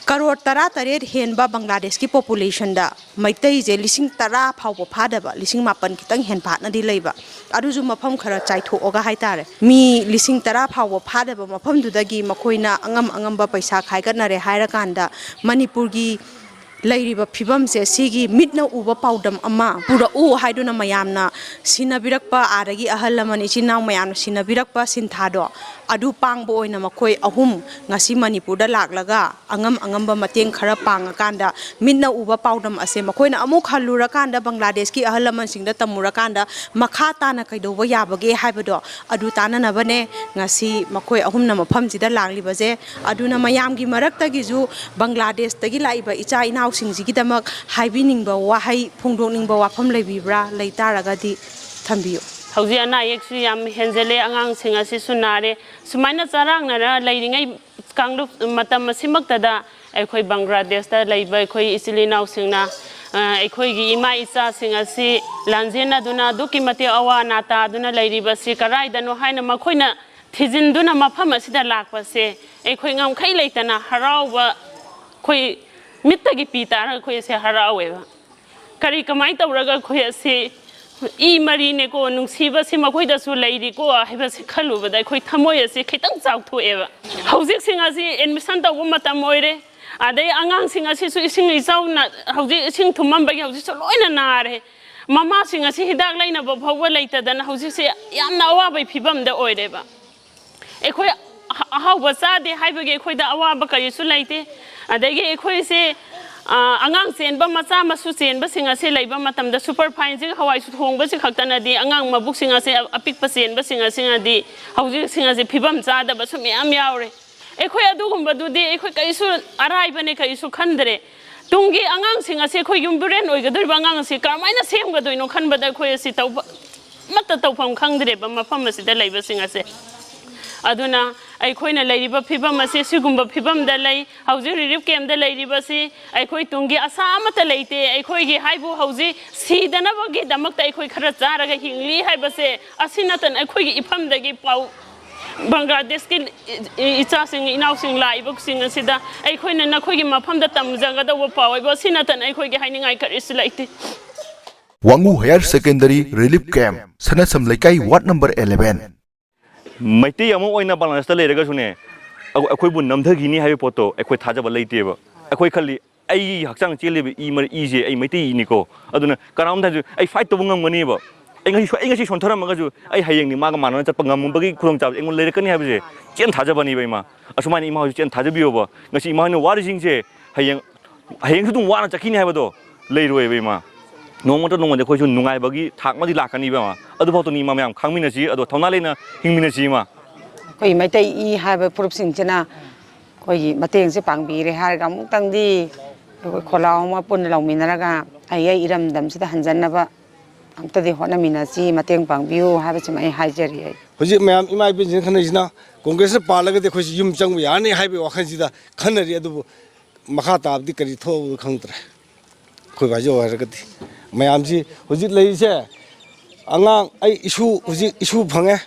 ꯀꯔꯣꯔ ꯇꯔꯥꯇꯔꯦꯠ ꯍꯦꯟꯕ ꯕꯪꯒ꯭ꯂꯥꯗꯦꯁꯀꯤ ꯄꯣꯄꯨꯂꯦꯁꯟꯗ ꯃꯩꯇꯩꯁꯦ ꯂꯤꯁꯤꯡ ꯇꯔꯥ ꯐꯥꯎꯕ ꯐꯥꯗꯕ, ꯂꯤꯁꯤꯡ ꯃꯥꯄꯟ ꯈꯤꯇꯪ ꯍꯦꯟꯐꯥꯠꯅꯗꯤ ꯂꯩꯕ, ꯑꯗꯨꯁꯨ ꯃꯐꯝ ꯈꯔ ꯆꯥꯏꯊꯣꯛꯑꯒ ꯍꯥꯏꯇꯥꯔꯦ꯫ ꯃꯤ ꯂꯤꯁꯤꯡ ꯇꯔꯥ ꯐꯥꯎꯕ ꯐꯥꯗꯕ ꯃꯐꯝꯗꯨꯗꯒꯤ ꯃꯈꯣꯏꯅ ꯑꯉꯝ ꯑꯉꯝꯕ ꯄꯩꯁꯥ ꯈꯥꯏꯒꯠꯅꯔꯦ ꯍꯥꯏꯔꯀꯥꯟꯗ ꯃꯅꯤꯄꯨꯔꯒꯤ ꯂꯩꯔꯤꯕ ꯐꯤꯕꯝꯁꯦ ꯁꯤꯒꯤ ꯃꯤꯠꯅ ꯎꯕ ꯄꯥꯎꯗꯝ ꯑꯃ ꯄꯨꯔꯛꯎ ꯍꯥꯏꯗꯨꯅ ꯃꯌꯥꯝꯅ ꯁꯤꯟꯅꯕꯤꯔꯛꯄ, ꯑꯥꯗꯒꯤ ꯑꯍꯜ ꯂꯃꯟ ꯏꯆꯤꯟ ꯏꯅꯥꯎ ꯃꯌꯥꯝꯅ ꯁꯤꯟꯅꯕꯤꯔꯛꯄ ꯁꯤꯟꯊꯥꯗꯣ ꯑꯗꯨ ꯄꯥꯡꯕ ꯑꯣꯏꯅ ꯃꯈꯣꯏ ꯑꯍꯨꯝ ꯉꯁꯤ ꯃꯅꯤꯄꯨꯔꯗ ꯂꯥꯛꯂꯒ ꯑꯉꯝ ꯑꯉꯝꯕ ꯃꯇꯦꯡ ꯈꯔ ꯄꯥꯡꯉꯀꯥꯟꯗ ꯃꯤꯠꯅ ꯎꯕ ꯄꯥꯎꯗꯝ ꯑꯁꯦ ꯃꯈꯣꯏꯅ ꯑꯃꯨꯛ ꯍꯜꯂꯨꯔꯀꯥꯟꯗ ꯕꯪꯒ꯭ꯂꯥꯗꯦꯁꯀꯤ ꯑꯍꯜ ꯂꯃꯟꯁꯤꯡꯗ ꯇꯝꯃꯨꯔꯀꯥꯟꯗ ꯃꯈꯥ ꯇꯥꯅ ꯀꯩꯗꯧꯕ ꯌꯥꯕꯒꯦ ꯍꯥꯏꯕꯗꯣ ꯑꯗꯨ ꯇꯥꯅꯅꯕꯅꯦ ꯉꯁꯤ ꯃꯈꯣꯏ ꯑꯍꯨꯝꯅ ꯃꯐꯝꯁꯤꯗ ꯂꯥꯛꯂꯤꯕꯁꯦ꯫ ꯑꯗꯨꯅ ꯃꯌꯥꯝꯒꯤ ꯃꯔꯛꯇꯒꯤꯁꯨ ꯕꯪꯒ꯭ꯂꯥꯗꯦꯁꯇꯒꯤ ꯂꯥꯛꯏꯕ ꯏꯆꯥ ꯏꯅꯥꯎꯁꯤꯡꯁꯤꯒꯤꯗꯃꯛ ꯍꯥꯏꯕꯤꯅꯤꯡꯕ ꯋꯥꯍꯩ ꯐꯣꯡꯗꯣꯛꯅꯤꯡꯕ ꯋꯥꯐꯝ ꯂꯩꯕꯤꯕ꯭ꯔꯥ? ꯂꯩ ꯇꯥꯔꯒꯗꯤ ꯊꯝꯕꯤꯌꯨ꯫ ꯍꯧꯖꯤꯛ ꯑꯅꯥ ꯑꯌꯦꯛꯁꯨ ꯌꯥꯝ ꯍꯦꯟꯖꯜꯂꯦ, ꯑꯉꯥꯡꯁꯤꯡ ꯑꯁꯤꯁꯨ ꯅꯥꯔꯦ꯫ ꯁꯨꯃꯥꯏꯅ ꯆꯔꯥꯡꯅꯅ ꯂꯩꯔꯤꯉꯩ ꯀꯥꯡꯂꯨꯞ ꯃꯇꯝ ꯑꯁꯤꯃꯛꯇꯗ ꯑꯩꯈꯣꯏ ꯕꯪꯒ꯭ꯂꯥꯗꯦꯁꯇ ꯂꯩꯕ ꯑꯩꯈꯣꯏ ꯏꯆꯤꯜ ꯏꯅꯥꯎꯁꯤꯡꯅ, ꯑ, ꯑꯩꯈꯣꯏꯒꯤ ꯏꯃꯥ ꯏꯆꯥꯁꯤꯡ ꯑꯁꯤ ꯂꯥꯟꯖꯦꯟꯅꯗꯨꯅ ꯑꯗꯨꯛꯀꯤ ꯃꯇꯤꯛ ꯑꯋꯥ ꯑꯅꯥ ꯇꯥꯗꯨꯅ ꯂꯩꯔꯤꯕꯁꯤ ꯀꯔꯥꯏꯗꯅꯣ ꯍꯥꯏꯅ ꯃꯈꯣꯏꯅ ꯊꯤꯖꯤꯟꯗꯨꯅ ꯃꯐꯝ ꯑꯁꯤꯗ ꯂꯥꯛꯄꯁꯦ ꯑꯩꯈꯣꯏ ꯉꯝꯈꯩ ꯂꯩꯇꯅ ꯍꯔꯥꯎꯕ, ꯑꯩꯈꯣꯏ ꯃꯤꯠꯇꯒꯤ ꯄꯤ ꯇꯥꯔꯒ ꯑꯩꯈꯣꯏ ꯑꯁꯦ ꯍꯔꯥꯎꯋꯦꯕ꯫ ꯀꯔꯤ, ꯀꯃꯥꯏꯅ ꯇꯧꯔꯒ ꯑꯩꯈꯣꯏ ꯑꯁꯤ ꯏ ꯃꯔꯤꯅꯦꯀꯣ, ꯅꯨꯡꯁꯤꯕꯁꯤ ꯃꯈꯣꯏꯗꯁꯨ ꯂꯩꯔꯤꯀꯣ ꯍꯥꯏꯕꯁꯤ ꯈꯜꯂꯨꯕꯗ ꯑꯩꯈꯣꯏ ꯊꯃꯣꯏ ꯑꯁꯤ ꯈꯤꯇꯪ ꯆꯥꯎꯊꯣꯛꯑꯦꯕ꯫ ꯍꯧꯖꯤꯛꯁꯤꯡ ꯑꯁꯤ ꯑꯦꯗꯃꯤꯁꯟ ꯇꯧꯕ ꯃꯇꯝ ꯑꯣꯏꯔꯦ, ꯑꯗꯩ ꯑꯉꯥꯡꯁꯤꯡ ꯑꯁꯤꯁꯨ ꯏꯁꯤꯡ ꯏꯆꯥꯎꯅ ꯍꯧꯖꯤꯛ ꯏꯁꯤꯡ ꯊꯨꯝꯃꯝꯕꯒꯤ ꯍꯧꯖꯤꯛꯁꯨ ꯂꯣꯏꯅ ꯅꯥꯔꯦ꯫ ꯃꯃꯥꯁꯤꯡ ꯑꯁꯤ ꯍꯤꯗꯥꯛ ꯂꯩꯅꯕ ꯐꯥꯎꯕ ꯂꯩꯇꯗꯅ ꯍꯧꯖꯤꯛꯁꯦ ꯌꯥꯝꯅ ꯑꯋꯥꯕꯒꯤ ꯐꯤꯕꯝꯗ ꯑꯣꯏꯔꯦꯕ꯫ ꯑꯩꯈꯣꯏ ꯑꯍ-, ꯑꯍꯥꯎꯕ ꯆꯥꯗꯦ ꯍꯥꯏꯕꯒꯤ ꯑꯩꯈꯣꯏꯗ ꯑꯋꯥꯕ ꯀꯔꯤꯁꯨ ꯂꯩꯇꯦ꯫ ꯑꯗꯒꯤ ꯑꯩꯈꯣꯏꯁꯦ, ꯑ, ꯑꯉꯥꯡ ꯆꯦꯟꯕ, ꯃꯆꯥ ꯃꯁꯨ ꯆꯦꯟꯕꯁꯤꯡ ꯑꯁꯤ ꯂꯩꯕ ꯃꯇꯝꯗ ꯁꯨꯄꯔ ꯐꯥꯏꯟꯁꯤꯒ ꯍꯋꯥꯏ ꯊꯣꯡꯕꯁꯤ ꯈꯛꯇꯅꯗꯤ ꯑꯉꯥꯡ ꯃꯕꯨꯛꯁꯤꯡ ꯑꯁꯦ, ꯑꯄꯤꯛꯄ ꯆꯦꯟꯕꯁꯤꯡ ꯑꯁꯤꯅꯗꯤ ꯍꯧꯖꯤꯛꯁꯤꯡ ꯑꯁꯤ ꯐꯤꯕꯝ ꯆꯥꯗꯕꯁꯨ ꯃꯌꯥꯝ ꯌꯥꯎꯔꯦ꯫ ꯑꯩꯈꯣꯏ ꯑꯗꯨꯒꯨꯝꯕꯗꯨꯗꯤ ꯑꯩꯈꯣꯏ ꯀꯔꯤꯁꯨ ꯑꯔꯥꯏꯕꯅꯦ, ꯀꯔꯤꯁꯨ ꯈꯟꯗ꯭ꯔꯦ꯫ ꯇꯨꯡꯒꯤ ꯑꯉꯥꯡꯁꯤꯡ ꯑꯁꯤ ꯑꯩꯈꯣꯏ ꯌꯨꯝꯕꯤꯔꯦꯟ ꯑꯣꯏꯒꯗꯧꯔꯤꯕ ꯑꯉꯥꯡ ꯑꯁꯤ ꯀꯔꯝꯍꯥꯏꯅ ꯁꯦꯝꯒꯗꯣꯏꯅꯣ ꯈꯟꯕꯗ ꯑꯩꯈꯣꯏ ꯑꯁꯤ ꯇꯧꯕ, ꯑꯃꯠꯇ ꯇꯧꯐꯝ ꯈꯪꯗ꯭ꯔꯦꯕ ꯃꯐꯝ ꯑꯁꯤꯗ ꯂꯩꯕꯁꯤꯡ ꯑꯁꯦ꯫ ꯑꯗꯨꯅ ꯑꯩꯈꯣꯏꯅ ꯂꯩꯔꯤꯕ ꯐꯤꯕꯝ ꯑꯁꯤ ꯁꯤꯒꯨꯝꯕ ꯐꯤꯕꯝꯗ ꯂꯩ꯫ ꯍꯧꯖꯤꯛ ꯔꯤꯂꯤꯐ ꯀꯦꯝꯞꯇ ꯂꯩꯔꯤꯕꯁꯤ ꯑꯩꯈꯣꯏ ꯇꯨꯡꯒꯤ ꯑꯁꯥ ꯑꯃꯠꯇ ꯂꯩꯇꯦ꯫ ꯑꯩꯈꯣꯏꯒꯤ ꯍꯥꯏꯕꯨ ꯍꯧꯖꯤꯛ ꯁꯤꯗꯅꯕꯒꯤꯗꯃꯛꯇ ꯑꯩꯈꯣꯏ ꯈꯔ ꯆꯥꯔꯒ ꯍꯤꯡꯂꯤ ꯍꯥꯏꯕꯁꯦ, ꯑꯁꯤ ꯅꯠꯇꯅ ꯑꯩꯈꯣꯏꯒꯤ ꯏꯐꯝꯗꯒꯤ ꯄꯥꯎ, ꯕꯪꯒ꯭ꯂꯥꯗꯦꯁꯀꯤ ꯏ-, ꯏꯆꯥꯁꯤꯡ, ꯏꯅꯥꯎꯁꯤꯡ ꯂꯥꯛꯏꯕꯁꯤꯡ ꯑꯁꯤꯗ ꯑꯩꯈꯣꯏꯅ ꯅꯈꯣꯏꯒꯤ ꯃꯐꯝꯗ ꯇꯝꯖꯒꯗꯧꯕ ꯄꯥꯎ ꯍꯥꯏꯕꯨ ꯑꯁꯤ ꯅꯠꯇꯅ ꯑꯩꯈꯣꯏꯒꯤ ꯍꯥꯏꯅꯤꯡꯉꯥꯏ ꯀꯔꯤꯁꯨ ꯂꯩꯇꯦ꯫ ꯋꯥꯉꯨ ꯍꯥꯌꯔ ꯁꯦꯀꯦꯟꯗꯔꯤ ꯔꯤꯂꯤꯐ ꯀꯦꯝꯞ, ꯁꯅꯥꯁꯝ ꯂꯩꯀꯥꯏ, ꯋꯥꯔꯗ ꯅꯝꯕꯔ ꯑꯦꯂꯦꯚꯦꯟ꯫ ꯃꯩꯇꯩ ꯑꯃ ꯑꯣꯏꯅ ꯕꯪꯒ꯭ꯂꯥꯗꯦꯁꯇ ꯂꯩꯔꯒꯁꯨꯅꯦ, ꯑꯩꯈꯣꯏ-, ꯑꯩꯈꯣꯏꯕꯨ ꯅꯝꯊꯈꯤꯅꯤ ꯍꯥꯏꯕ ꯄꯣꯠꯇꯣ ꯑꯩꯈꯣꯏ ꯊꯥꯖꯕ ꯂꯩꯇꯦꯕ꯫ ꯑꯩꯈꯣꯏ ꯈꯜꯂꯤ, ꯑꯩꯒꯤ ꯍꯛꯆꯥꯡ ꯆꯦꯜꯂꯤꯕ ꯏ ꯃꯔꯤ, ꯏꯁꯦ ꯑꯩ ꯃꯩꯇꯩ ꯏꯅꯤꯀꯣ, ꯑꯗꯨꯅ ꯀꯅꯥꯝꯇꯁꯨ ꯑꯩ ꯐꯥꯏꯠ ꯇꯧꯕ ꯉꯝꯒꯅꯦꯕ꯫ ꯑꯩ ꯉꯁꯤ ꯁꯣ-, ꯑꯩ ꯉꯁꯤ ꯁꯣꯟꯊꯔꯝꯃꯒꯁꯨ ꯑꯩ ꯍꯌꯦꯡꯗꯤ ꯃꯥꯒ ꯃꯥꯟꯅꯅ ꯆꯠꯄ ꯉꯝꯕꯒꯤ ꯈꯨꯗꯣꯡꯆꯥꯕ ꯑꯩꯉꯣꯟꯗ ꯂꯩꯔꯛꯀꯅꯤ ꯍꯥꯏꯕꯁꯦ ꯆꯦꯟ ꯊꯥꯖꯕꯅꯦꯕ ꯏꯃꯥ꯫ ꯑꯁꯨꯃꯥꯏꯅ ꯏꯃꯥ ꯍꯣꯏꯁꯨ ꯆꯦꯟ ꯊꯥꯖꯕꯤꯌꯣꯕ꯫ ꯉꯁꯤ ꯏꯃꯥ ꯍꯣꯏꯅ ꯋꯥꯔꯤꯁꯤꯡꯁꯦ ꯍꯌꯦꯡ ꯍꯌꯦꯡꯁꯨ ꯑꯗꯨꯝ ꯋꯥꯅ ꯆꯠꯈꯤꯅꯤ ꯍꯥꯏꯕꯗꯣ ꯂꯩꯔꯣꯏꯕ ꯏꯃꯥ꯫ ꯅꯣꯡꯃ ꯅꯠꯇ꯭ꯔ ꯅꯣꯡꯃꯗꯤ ꯑꯩꯈꯣꯏꯁꯨ ꯅꯨꯡꯉꯥꯏꯕꯒꯤ ꯊꯥꯛ ꯑꯃꯗꯤ ꯂꯥꯛꯀꯅꯤꯕ ꯏꯃꯥ꯫ ꯑꯗꯨꯐꯥꯎꯗꯅꯤ ꯏꯃꯥ ꯃꯌꯥꯝ ꯈꯪꯃꯤꯟꯅꯁꯤ, ꯑꯗꯣ ꯊꯧꯅꯥ ꯂꯩꯅ ꯍꯤꯡꯃꯤꯟꯅꯁꯤ ꯏꯃꯥ꯫ ꯑꯩꯈꯣꯏ ꯃꯩꯇꯩ ꯏ ꯍꯥꯏꯕ ꯐꯨꯔꯨꯞꯁꯤꯡꯁꯤꯅ ꯑꯩꯈꯣꯏꯒꯤ ꯃꯇꯦꯡꯁꯦ ꯄꯥꯡꯕꯤꯔꯦ ꯍꯥꯏꯔꯒ ꯑꯃꯨꯛꯇꯪꯗꯤ ꯑꯩꯈꯣꯏ ꯈꯣꯜꯂꯥꯎ ꯑꯃ ꯄꯨꯟꯅ ꯂꯧꯃꯤꯟꯅꯔꯒ ꯑꯩ ꯑꯩ ꯏꯔꯝꯗꯝꯁꯤꯗ ꯍꯟꯖꯟꯅꯕ ꯑꯝꯇꯗꯤ ꯍꯣꯠꯅꯃꯤꯟꯅꯁꯤ, ꯃꯇꯦꯡ ꯄꯥꯡꯕꯤꯌꯨ ꯍꯥꯏꯕꯁꯤꯃ ꯑꯩ ꯍꯥꯏꯖꯔꯤ꯫ ꯑꯩ ꯍꯧꯖꯤꯛ ꯃꯌꯥꯝ ꯏꯃꯥ ꯏꯕꯦꯟꯁꯤꯡꯅ ꯈꯟꯅꯔꯤꯁꯤꯅ ꯀꯣꯡꯒ꯭ꯔꯦꯁꯅ ꯄꯥꯜꯂꯒꯗꯤ ꯑꯩꯈꯣꯏꯁꯤ ꯌꯨꯝ ꯆꯪꯕ ꯌꯥꯔꯅꯤ ꯍꯥꯏꯕꯒꯤ ꯋꯥꯈꯜꯁꯤꯗ ꯈꯟꯅꯔꯤ꯫ ꯑꯗꯨꯕꯨ ꯃꯈꯥ ꯇꯥꯕꯗꯤ ꯀꯔꯤ ꯊꯣꯛꯑꯕ ꯈꯪꯗ꯭ꯔꯦ꯫ ꯑꯩꯈꯣꯏ ꯚꯥꯏꯖꯧ ꯍꯥꯏꯔꯒꯗꯤ ꯃꯌꯥꯝꯁꯤ ꯍꯧꯖꯤꯛ ꯂꯩꯔꯤꯁꯦ, ꯑꯉꯥꯡ ꯑꯩ ꯏꯁꯨ, ꯍꯧꯖꯤꯛ ꯏꯁꯨ ꯐꯪꯉꯦ,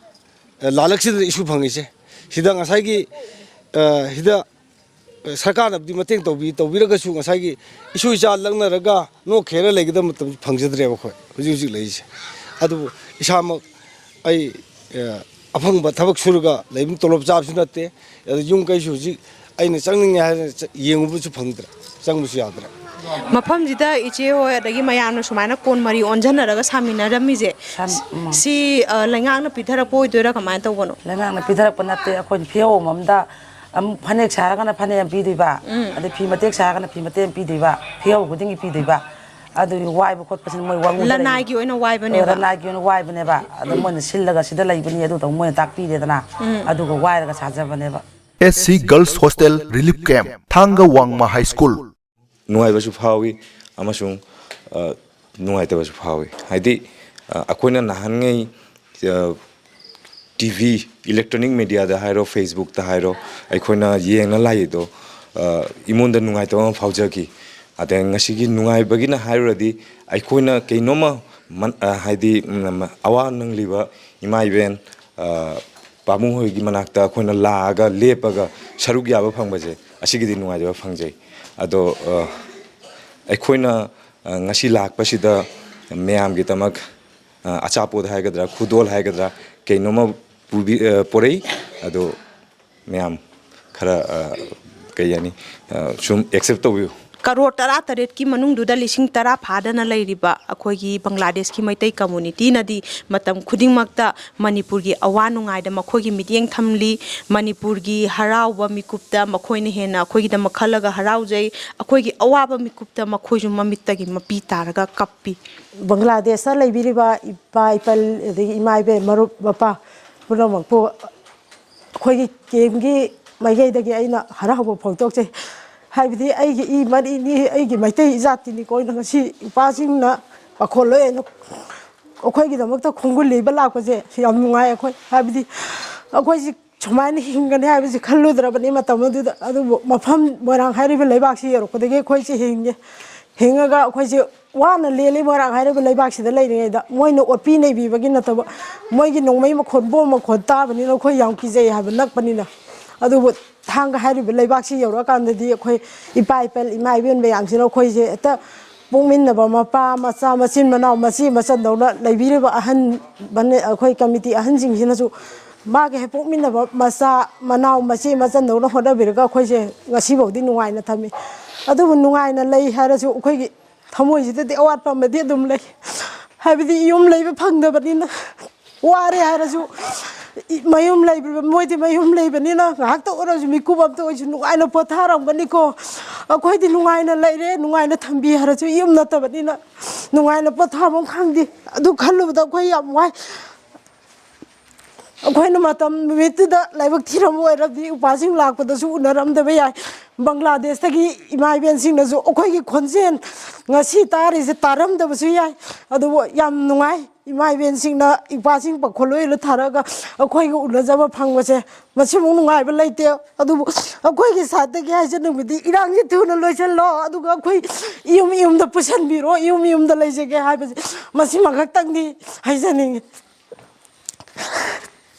ꯂꯥꯂꯛꯁꯤꯗ ꯏꯁꯨ ꯐꯪꯉꯤꯁꯦ꯫ ꯁꯤꯗ ꯉꯁꯥꯏꯒꯤ, ꯑ, ꯁꯤꯗ ꯁꯔꯀꯥꯔꯅꯕꯨꯗꯤ ꯃꯇꯦꯡ ꯇꯧꯕꯤ, ꯇꯧꯕꯤꯔꯒꯁꯨ ꯉꯁꯥꯏꯒꯤ ꯏꯁꯨ ꯏꯆꯥ ꯂꯛꯅꯔꯒ ꯅꯣꯛꯈꯦꯔ ꯂꯩꯒꯗꯕ ꯃꯇꯝꯁꯨ ꯐꯪꯖꯗ꯭ꯔꯦꯕ ꯑꯩꯈꯣꯏ ꯍꯧꯖꯤꯛ ꯍꯧꯖꯤꯛ ꯂꯩꯔꯤꯁꯦ꯫ ꯑꯗꯨꯕꯨ ꯏꯁꯥꯃꯛ ꯑꯩ, ꯑ, ꯑꯐꯪꯕ ꯊꯕꯛ ꯁꯨꯔꯒ ꯂꯩꯕꯅꯤ, ꯇꯣꯂꯣꯞ ꯆꯥꯕꯁꯨ ꯅꯠꯇꯦ꯫ ꯑꯗꯨ ꯌꯨꯝ ꯀꯩꯁꯨ ꯍꯧꯖꯤꯛ ꯑꯩꯅ ꯆꯪꯅꯤꯡꯉꯦ ꯍꯥꯏꯅ ꯆ-, ꯌꯦꯡꯉꯨꯕꯁꯨ ꯐꯪꯗ꯭ꯔꯦ, ꯆꯪꯕꯁꯨ ꯌꯥꯗ꯭ꯔꯦ꯫ ꯃꯐꯝꯁꯤꯗ ꯏꯆꯦ ꯍꯣꯏ ꯑꯗꯒꯤ ꯃꯌꯥꯝꯅ ꯁꯨꯃꯥꯏꯅ ꯀꯣꯟ ꯃꯔꯤ ꯑꯣꯟꯁꯤꯟꯅꯔꯒ ꯁꯥꯃꯤꯟꯅꯔꯝꯃꯤꯁꯦ, ꯁꯝ-, ꯎꯝ꯫ ꯁꯤ, ꯑ, ꯂꯩꯉꯥꯛꯅ ꯄꯤꯊꯔꯛꯄ ꯑꯣꯏꯗꯣꯏꯔꯥ, ꯀꯃꯥꯏꯅ ꯇꯧꯕꯅꯣ? ꯂꯩꯉꯥꯛꯅ ꯄꯤꯊꯔꯛꯄ ꯅꯠꯇꯦ, ꯑꯩꯈꯣꯏꯅ ꯐꯤꯌꯧ ꯑꯃꯃꯝꯗ ꯑꯃꯨꯛ ꯐꯅꯦꯛ ꯁꯥꯔꯒꯅ ꯐꯅꯦꯛ ꯑꯃ ꯄꯤꯗꯣꯏꯕ, ꯎꯝ꯫ ꯑꯗꯩ ꯐꯤ ꯃꯇꯦꯛ ꯁꯥꯔꯒꯅ ꯐꯤ ꯃꯇꯦꯛ ꯑꯃ ꯄꯤꯗꯣꯏꯕ, ꯐꯤꯌꯧ ꯈꯨꯗꯤꯡꯒꯤ ꯄꯤꯗꯣꯏꯕ꯫ ꯑꯗꯨꯒꯤ ꯋꯥꯏꯕ ꯈꯣꯠꯄꯁꯤꯅ ꯃꯣꯏ ꯋꯥꯉꯨꯗ ꯂꯩ-, ꯂꯅꯥꯏꯒꯤ ꯑꯣꯏꯅ ꯋꯥꯏꯕꯅꯦꯕ? ꯑ, ꯂꯅꯥꯏꯒꯤ ꯑꯣꯏꯅ ꯋꯥꯏꯕꯅꯦꯕ꯫ ꯑꯗꯣ ꯃꯣꯏꯅ ꯁꯤꯜꯂꯒ ꯁꯤꯗ ꯂꯩꯕꯅꯤ ꯑꯗꯨ ꯇꯧ ꯃꯣꯏꯅ ꯇꯥꯛꯄꯤꯔꯦꯗꯅ, ꯎꯝ꯫ ꯑꯗꯨꯒ ꯋꯥꯏꯔꯒ ꯁꯥꯖꯕꯅꯦꯕ꯫ S C girls hostel relief camp, ꯊꯥꯡꯒ ꯋꯥꯡꯃ ꯍꯥꯏ ꯁ꯭ꯀꯨꯜ꯫ ꯅꯨꯡꯉꯥꯏꯕꯁꯨ ꯐꯥꯎꯏ ꯑꯃꯁꯨꯡ, ꯑ, ꯅꯨꯡꯉꯥꯏꯇꯕꯁꯨ ꯐꯥꯎꯏ꯫ ꯍꯥꯏꯗꯤ, ꯑ, ꯑꯩꯈꯣꯏꯅ ꯅꯍꯥꯟꯉꯩ, ꯑ, ꯇꯤ ꯚꯤ, ꯏꯂꯦꯛꯇ꯭ꯔꯣꯅꯤꯛ ꯃꯦꯗꯤꯌꯥꯗ ꯍꯥꯏꯔꯣ, ꯐꯦꯁꯕꯨꯛꯇ ꯍꯥꯏꯔꯣ, ꯑꯩꯈꯣꯏꯅ ꯌꯦꯡꯉ ꯂꯥꯛꯏꯗꯣ, ꯑ, ꯑꯩꯉꯣꯟꯗ ꯅꯨꯡꯉꯥꯏꯇꯕ ꯑꯃ ꯐꯥꯎꯖꯈꯤ꯫ ꯑꯗꯩ ꯉꯁꯤꯒꯤ ꯅꯨꯡꯉꯥꯏꯕꯒꯤꯅ ꯍꯥꯏꯔꯨꯔꯗꯤ, ꯑꯩꯈꯣꯏꯅ ꯀꯩꯅꯣꯝꯃ ꯃꯟ-, ꯑ, ꯍꯥꯏꯗꯤ, ꯎꯝ, ꯑꯋꯥ ꯅꯪꯂꯤꯕ ꯏꯃꯥ ꯏꯕꯦꯟ, ꯑ, ꯄꯥꯕꯨꯡ ꯍꯣꯏꯒꯤ ꯃꯅꯥꯛꯇ ꯑꯩꯈꯣꯏꯅ ꯂꯥꯛꯑꯒ ꯂꯦꯞꯄꯒ ꯁꯔꯨꯛ ꯌꯥꯕ ꯐꯪꯕꯁꯦ, ꯑꯁꯤꯒꯤꯗꯤ ꯅꯨꯡꯉꯥꯏꯖꯕ ꯐꯪꯖꯩ꯫ ꯑꯗꯣ, ꯑ, ꯑꯩꯈꯣꯏꯅ, ꯑ, ꯉꯁꯤ ꯂꯥꯛꯄꯁꯤꯗ ꯃꯌꯥꯝꯒꯤꯗꯃꯛ, ꯑ, ꯑꯆꯥꯄꯣꯠ ꯍꯥꯏꯒꯗ꯭ꯔꯥ, ꯈꯨꯗꯣꯜ ꯍꯥꯏꯒꯗ꯭ꯔꯥ, ꯀꯩꯅꯣꯝꯃ ꯄꯨꯕꯤ-, ꯑ, ꯄꯣꯔꯛꯏ꯫ ꯑꯗꯣ ꯃꯌꯥꯝ ꯈꯔ, ꯑ, ꯀꯩ ꯍꯥꯏꯅꯤ, ꯑ, ꯁꯨꯝ ꯑꯦꯛꯁꯦꯞ ꯇꯧꯕꯤꯌꯨ꯫ ꯀꯔꯣꯔ ꯇꯔꯥꯇꯔꯦꯠꯀꯤ ꯃꯅꯨꯡꯗꯨꯗ ꯂꯤꯁꯤꯡ ꯇꯔꯥ ꯐꯥꯗꯅ ꯂꯩꯔꯤꯕ ꯑꯩꯈꯣꯏꯒꯤ ꯕꯪꯒ꯭ꯂꯥꯗꯦꯁꯀꯤ ꯃꯩꯇꯩ ꯀꯝꯃꯨꯅꯤꯇꯤꯅꯗꯤ ꯃꯇꯝ ꯈꯨꯗꯤꯡꯃꯛꯇ ꯃꯅꯤꯄꯨꯔꯒꯤ ꯑꯋꯥ ꯅꯨꯡꯉꯥꯏꯗ ꯃꯈꯣꯏꯒꯤ ꯃꯤꯠꯌꯦꯡ ꯊꯝꯂꯤ꯫ ꯃꯅꯤꯄꯨꯔꯒꯤ ꯍꯔꯥꯎꯕ ꯃꯤꯀꯨꯞꯇ ꯃꯈꯣꯏꯅ ꯍꯦꯟꯅ ꯑꯩꯈꯣꯏꯒꯤꯗꯃꯛ ꯈꯜꯂꯒ ꯍꯔꯥꯎꯖꯩ꯫ ꯑꯩꯈꯣꯏꯒꯤ ꯑꯋꯥꯕ ꯃꯤꯀꯨꯞꯇ ꯃꯈꯣꯏꯁꯨ ꯃꯃꯤꯠꯇꯒꯤ ꯃꯄꯤ ꯇꯥꯔꯒ ꯀꯞꯄꯤ꯫ ꯕꯪꯒ꯭ꯂꯥꯗꯦꯁꯇ ꯂꯩꯕꯤꯔꯤꯕ ꯏꯄꯥ ꯏꯄꯜ ꯑꯗꯒꯤ ꯏꯃꯥ ꯏꯕꯦꯟ ꯃꯔꯨꯞ ꯃꯄꯥꯡ ꯄꯨꯝꯅꯃꯛꯄꯨ ꯑꯩꯈꯣꯏꯒꯤ ꯀꯦꯝꯒꯤ ꯃꯥꯏꯀꯩꯗꯒꯤ ꯑꯩꯅ ꯍꯔꯥꯎꯕ ꯐꯣꯡꯗꯣꯛꯆꯩ꯫ ꯍꯥꯏꯕꯗꯤ ꯑꯩꯒꯤ ꯏ ꯃꯔꯤꯅꯤ, ꯑꯩꯒꯤ ꯃꯩꯇꯩ ꯏꯖꯥꯇꯤꯅꯤꯀꯣ꯫ ꯑꯩꯅ ꯉꯁꯤ ꯏꯄꯥꯁꯤꯡꯅ ꯄꯥꯈꯣꯜ ꯂꯣꯏ ꯑꯩꯈꯣꯏꯒꯤꯗꯃꯛꯇ ꯈꯣꯡꯒꯨꯜ ꯂꯤꯕ ꯂꯥꯛꯄꯁꯦ ꯌꯥꯝ ꯅꯨꯡꯉꯥꯏ꯫ ꯑꯩꯈꯣꯏ ꯍꯥꯏꯕꯗꯤ ꯑꯩꯈꯣꯏꯁꯤ ꯁꯨꯃꯥꯏꯅ ꯍꯤꯡꯒꯅꯤ ꯍꯥꯏꯕꯁꯤ ꯈꯜꯂꯨꯗ꯭ꯔꯕꯅꯤ ꯃꯇꯝ ꯑꯗꯨꯗ꯫ ꯑꯗꯨꯕꯨ ꯃꯐꯝ ꯃꯣꯏꯔꯥꯡ ꯍꯥꯏꯔꯤꯕ ꯂꯩꯕꯥꯛꯁꯤ ꯌꯧꯔꯛꯄꯗꯒꯤ ꯑꯩꯈꯣꯏꯁꯤ ꯍꯤꯡꯉꯦ꯫ ꯍꯤꯡꯉꯒ ꯑꯩꯈꯣꯏꯁꯦ ꯋꯥꯅ ꯂꯦꯜꯂꯤ꯫ ꯃꯣꯏꯔꯥꯡ ꯍꯥꯏꯔꯤꯕ ꯂꯩꯕꯥꯛꯁꯤꯗ ꯂꯩꯔꯤꯉꯩꯗ ꯃꯣꯏꯅ ꯑꯣꯠꯄꯤ ꯅꯩꯕꯤꯕꯒꯤ ꯅꯠꯇꯕ, ꯃꯣꯏꯒꯤ ꯅꯣꯡꯃꯩ ꯃꯈꯣꯟ, ꯕꯣꯝ ꯃꯈꯣꯟ ꯇꯥꯕꯅꯤꯅ ꯑꯩꯈꯣꯏ ꯌꯥꯝ ꯀꯤꯖꯩ ꯍꯥꯏꯕ, ꯅꯛꯄꯅꯤꯅ꯫ ꯑꯗꯨꯕꯨ ꯊꯥꯡꯒ ꯍꯥꯏꯔꯤꯕ ꯂꯩꯕꯥꯛꯁꯤ ꯌꯧꯔꯛꯑꯀꯥꯟꯗꯗꯤ ꯑꯩꯈꯣꯏ ꯏꯄꯥ ꯏꯄꯜ ꯏꯃꯥ ꯏꯕꯦꯟ ꯃꯌꯥꯝꯁꯤꯅ ꯑꯩꯈꯣꯏꯁꯦ ꯍꯦꯛꯇ ꯄꯣꯛꯃꯤꯟꯅꯕ ꯃꯄꯥ ꯃꯆꯥ, ꯃꯆꯤꯟ ꯃꯅꯥꯎ, ꯃꯆꯦ ꯃꯆꯟꯗꯧꯅ ꯂꯩꯕꯤꯔꯤꯕ ꯑꯍꯟ, ꯑꯩꯈꯣꯏ ꯀꯃꯤꯇꯤ ꯑꯍꯟꯁꯤꯡꯁꯤꯅꯁꯨ ꯃꯥꯒ ꯍꯦꯛ ꯄꯣꯛꯃꯤꯟꯅꯕ ꯃꯆꯥ ꯃꯅꯥꯎ, ꯃꯆꯦ ꯃꯆꯟꯗꯧꯅ ꯍꯣꯠꯅꯕꯤꯔꯒ ꯑꯩꯈꯣꯏꯁꯦ ꯉꯁꯤꯐꯥꯎꯗꯤ ꯅꯨꯡꯉꯥꯏꯅ ꯊꯝꯃꯤ꯫ ꯑꯗꯨꯕꯨ ꯅꯨꯡꯉꯥꯏꯅ ꯂꯩ ꯍꯥꯏꯔꯁꯨ ꯑꯩꯈꯣꯏꯒꯤ ꯊꯃꯣꯏꯁꯤꯗꯗꯤ ꯑꯋꯥꯠꯄ ꯑꯃꯗꯤ ꯑꯗꯨꯝ ꯂꯩ꯫ ꯍꯥꯏꯕꯗꯤ ꯌꯨꯝ ꯂꯩꯕ ꯐꯪꯗꯕꯅꯤꯅ, ꯋꯥꯔꯦ ꯍꯥꯏꯔꯁꯨ, ꯏ-, ꯃꯌꯨꯝ ꯂꯩꯕ, ꯃꯣꯏꯗꯤ ꯃꯌꯨꯝ ꯂꯩꯕꯅꯤꯅ ꯉꯥꯏꯍꯥꯛꯇ ꯑꯣꯏꯔꯁꯨ ꯃꯤꯀꯨꯞ ꯑꯝꯇ ꯑꯣꯏꯔꯁꯨ ꯅꯨꯡꯉꯥꯏꯅ ꯄꯣꯊꯥꯔꯝꯒꯅꯤꯀꯣ꯫ ꯑꯩꯈꯣꯏꯗꯤ ꯅꯨꯡꯉꯥꯏꯅ ꯂꯩꯔꯦ, ꯅꯨꯡꯉꯥꯏꯅ ꯊꯝꯕꯤ ꯍꯥꯏꯔꯁꯨ ꯌꯨꯝ ꯅꯠꯇꯕꯅꯤꯅ ꯅꯨꯡꯉꯥꯏꯅ ꯄꯣꯊꯥꯐꯝ ꯈꯪꯗꯦ꯫ ꯑꯗꯨ ꯈꯜꯂꯨꯕꯗ ꯑꯩꯈꯣꯏ ꯌꯥꯝ ꯋꯥꯏ꯫ ꯑꯩꯈꯣꯏꯅ ꯃꯇꯝ ꯅꯨꯃꯤꯠꯇꯨꯗ ꯂꯥꯏꯕꯛ ꯊꯤꯔꯝꯕ ꯑꯣꯏꯔꯕꯗꯤ ꯎꯄꯥꯁꯤꯡ ꯂꯥꯛꯄꯗꯁꯨ ꯎꯅꯔꯝꯗꯕ ꯌꯥꯏ꯫ ꯕꯪꯒ꯭ꯂꯥꯗꯦꯁꯇꯒꯤ ꯏꯃꯥ ꯏꯕꯦꯟꯁꯤꯡꯅꯁꯨ ꯑꯩꯈꯣꯏꯒꯤ ꯈꯣꯟꯖꯦꯜ ꯉꯁꯤ ꯇꯥꯔꯤꯁꯦ ꯇꯥꯔꯝꯗꯕꯁꯨ ꯌꯥꯏ꯫ ꯑꯗꯨꯕꯨ ꯌꯥꯝ ꯅꯨꯡꯉꯥꯏ꯫ ꯏꯃꯥ ꯏꯕꯦꯟꯁꯤꯡꯅ ꯏꯄꯥꯁꯤꯡ ꯄꯥꯈꯣꯜ ꯂꯣꯏꯅ ꯊꯥꯔꯛꯑꯒ ꯑꯩꯈꯣꯏꯒ ꯎꯅꯖꯕ ꯐꯪꯕꯁꯦ, ꯃꯁꯤꯃꯨꯛ ꯅꯨꯡꯉꯥꯏꯕ ꯂꯩꯇꯦ꯫ ꯑꯗꯨꯕꯨ ꯑꯩꯈꯣꯏꯒꯤ ꯁꯥꯏꯠꯇꯒꯤ ꯍꯥꯏꯖꯅꯤꯡꯕꯗꯤ, ꯏꯔꯥꯡꯁꯤ ꯊꯨꯅ ꯂꯣꯏꯁꯤꯜꯂꯣ, ꯑꯗꯨꯒ ꯑꯩꯈꯣꯏ ꯏꯌꯨꯝ ꯏꯌꯨꯝꯗ ꯄꯨꯁꯤꯟꯕꯤꯔꯣ, ꯏꯌꯨꯝ ꯏꯌꯨꯝꯗ ꯂꯩꯖꯒꯦ ꯍꯥꯏꯕꯁꯦ, ꯃꯁꯤꯃꯈꯛꯇꯪꯗꯤ ꯍꯥꯏꯖꯅꯤꯡꯉꯤ꯫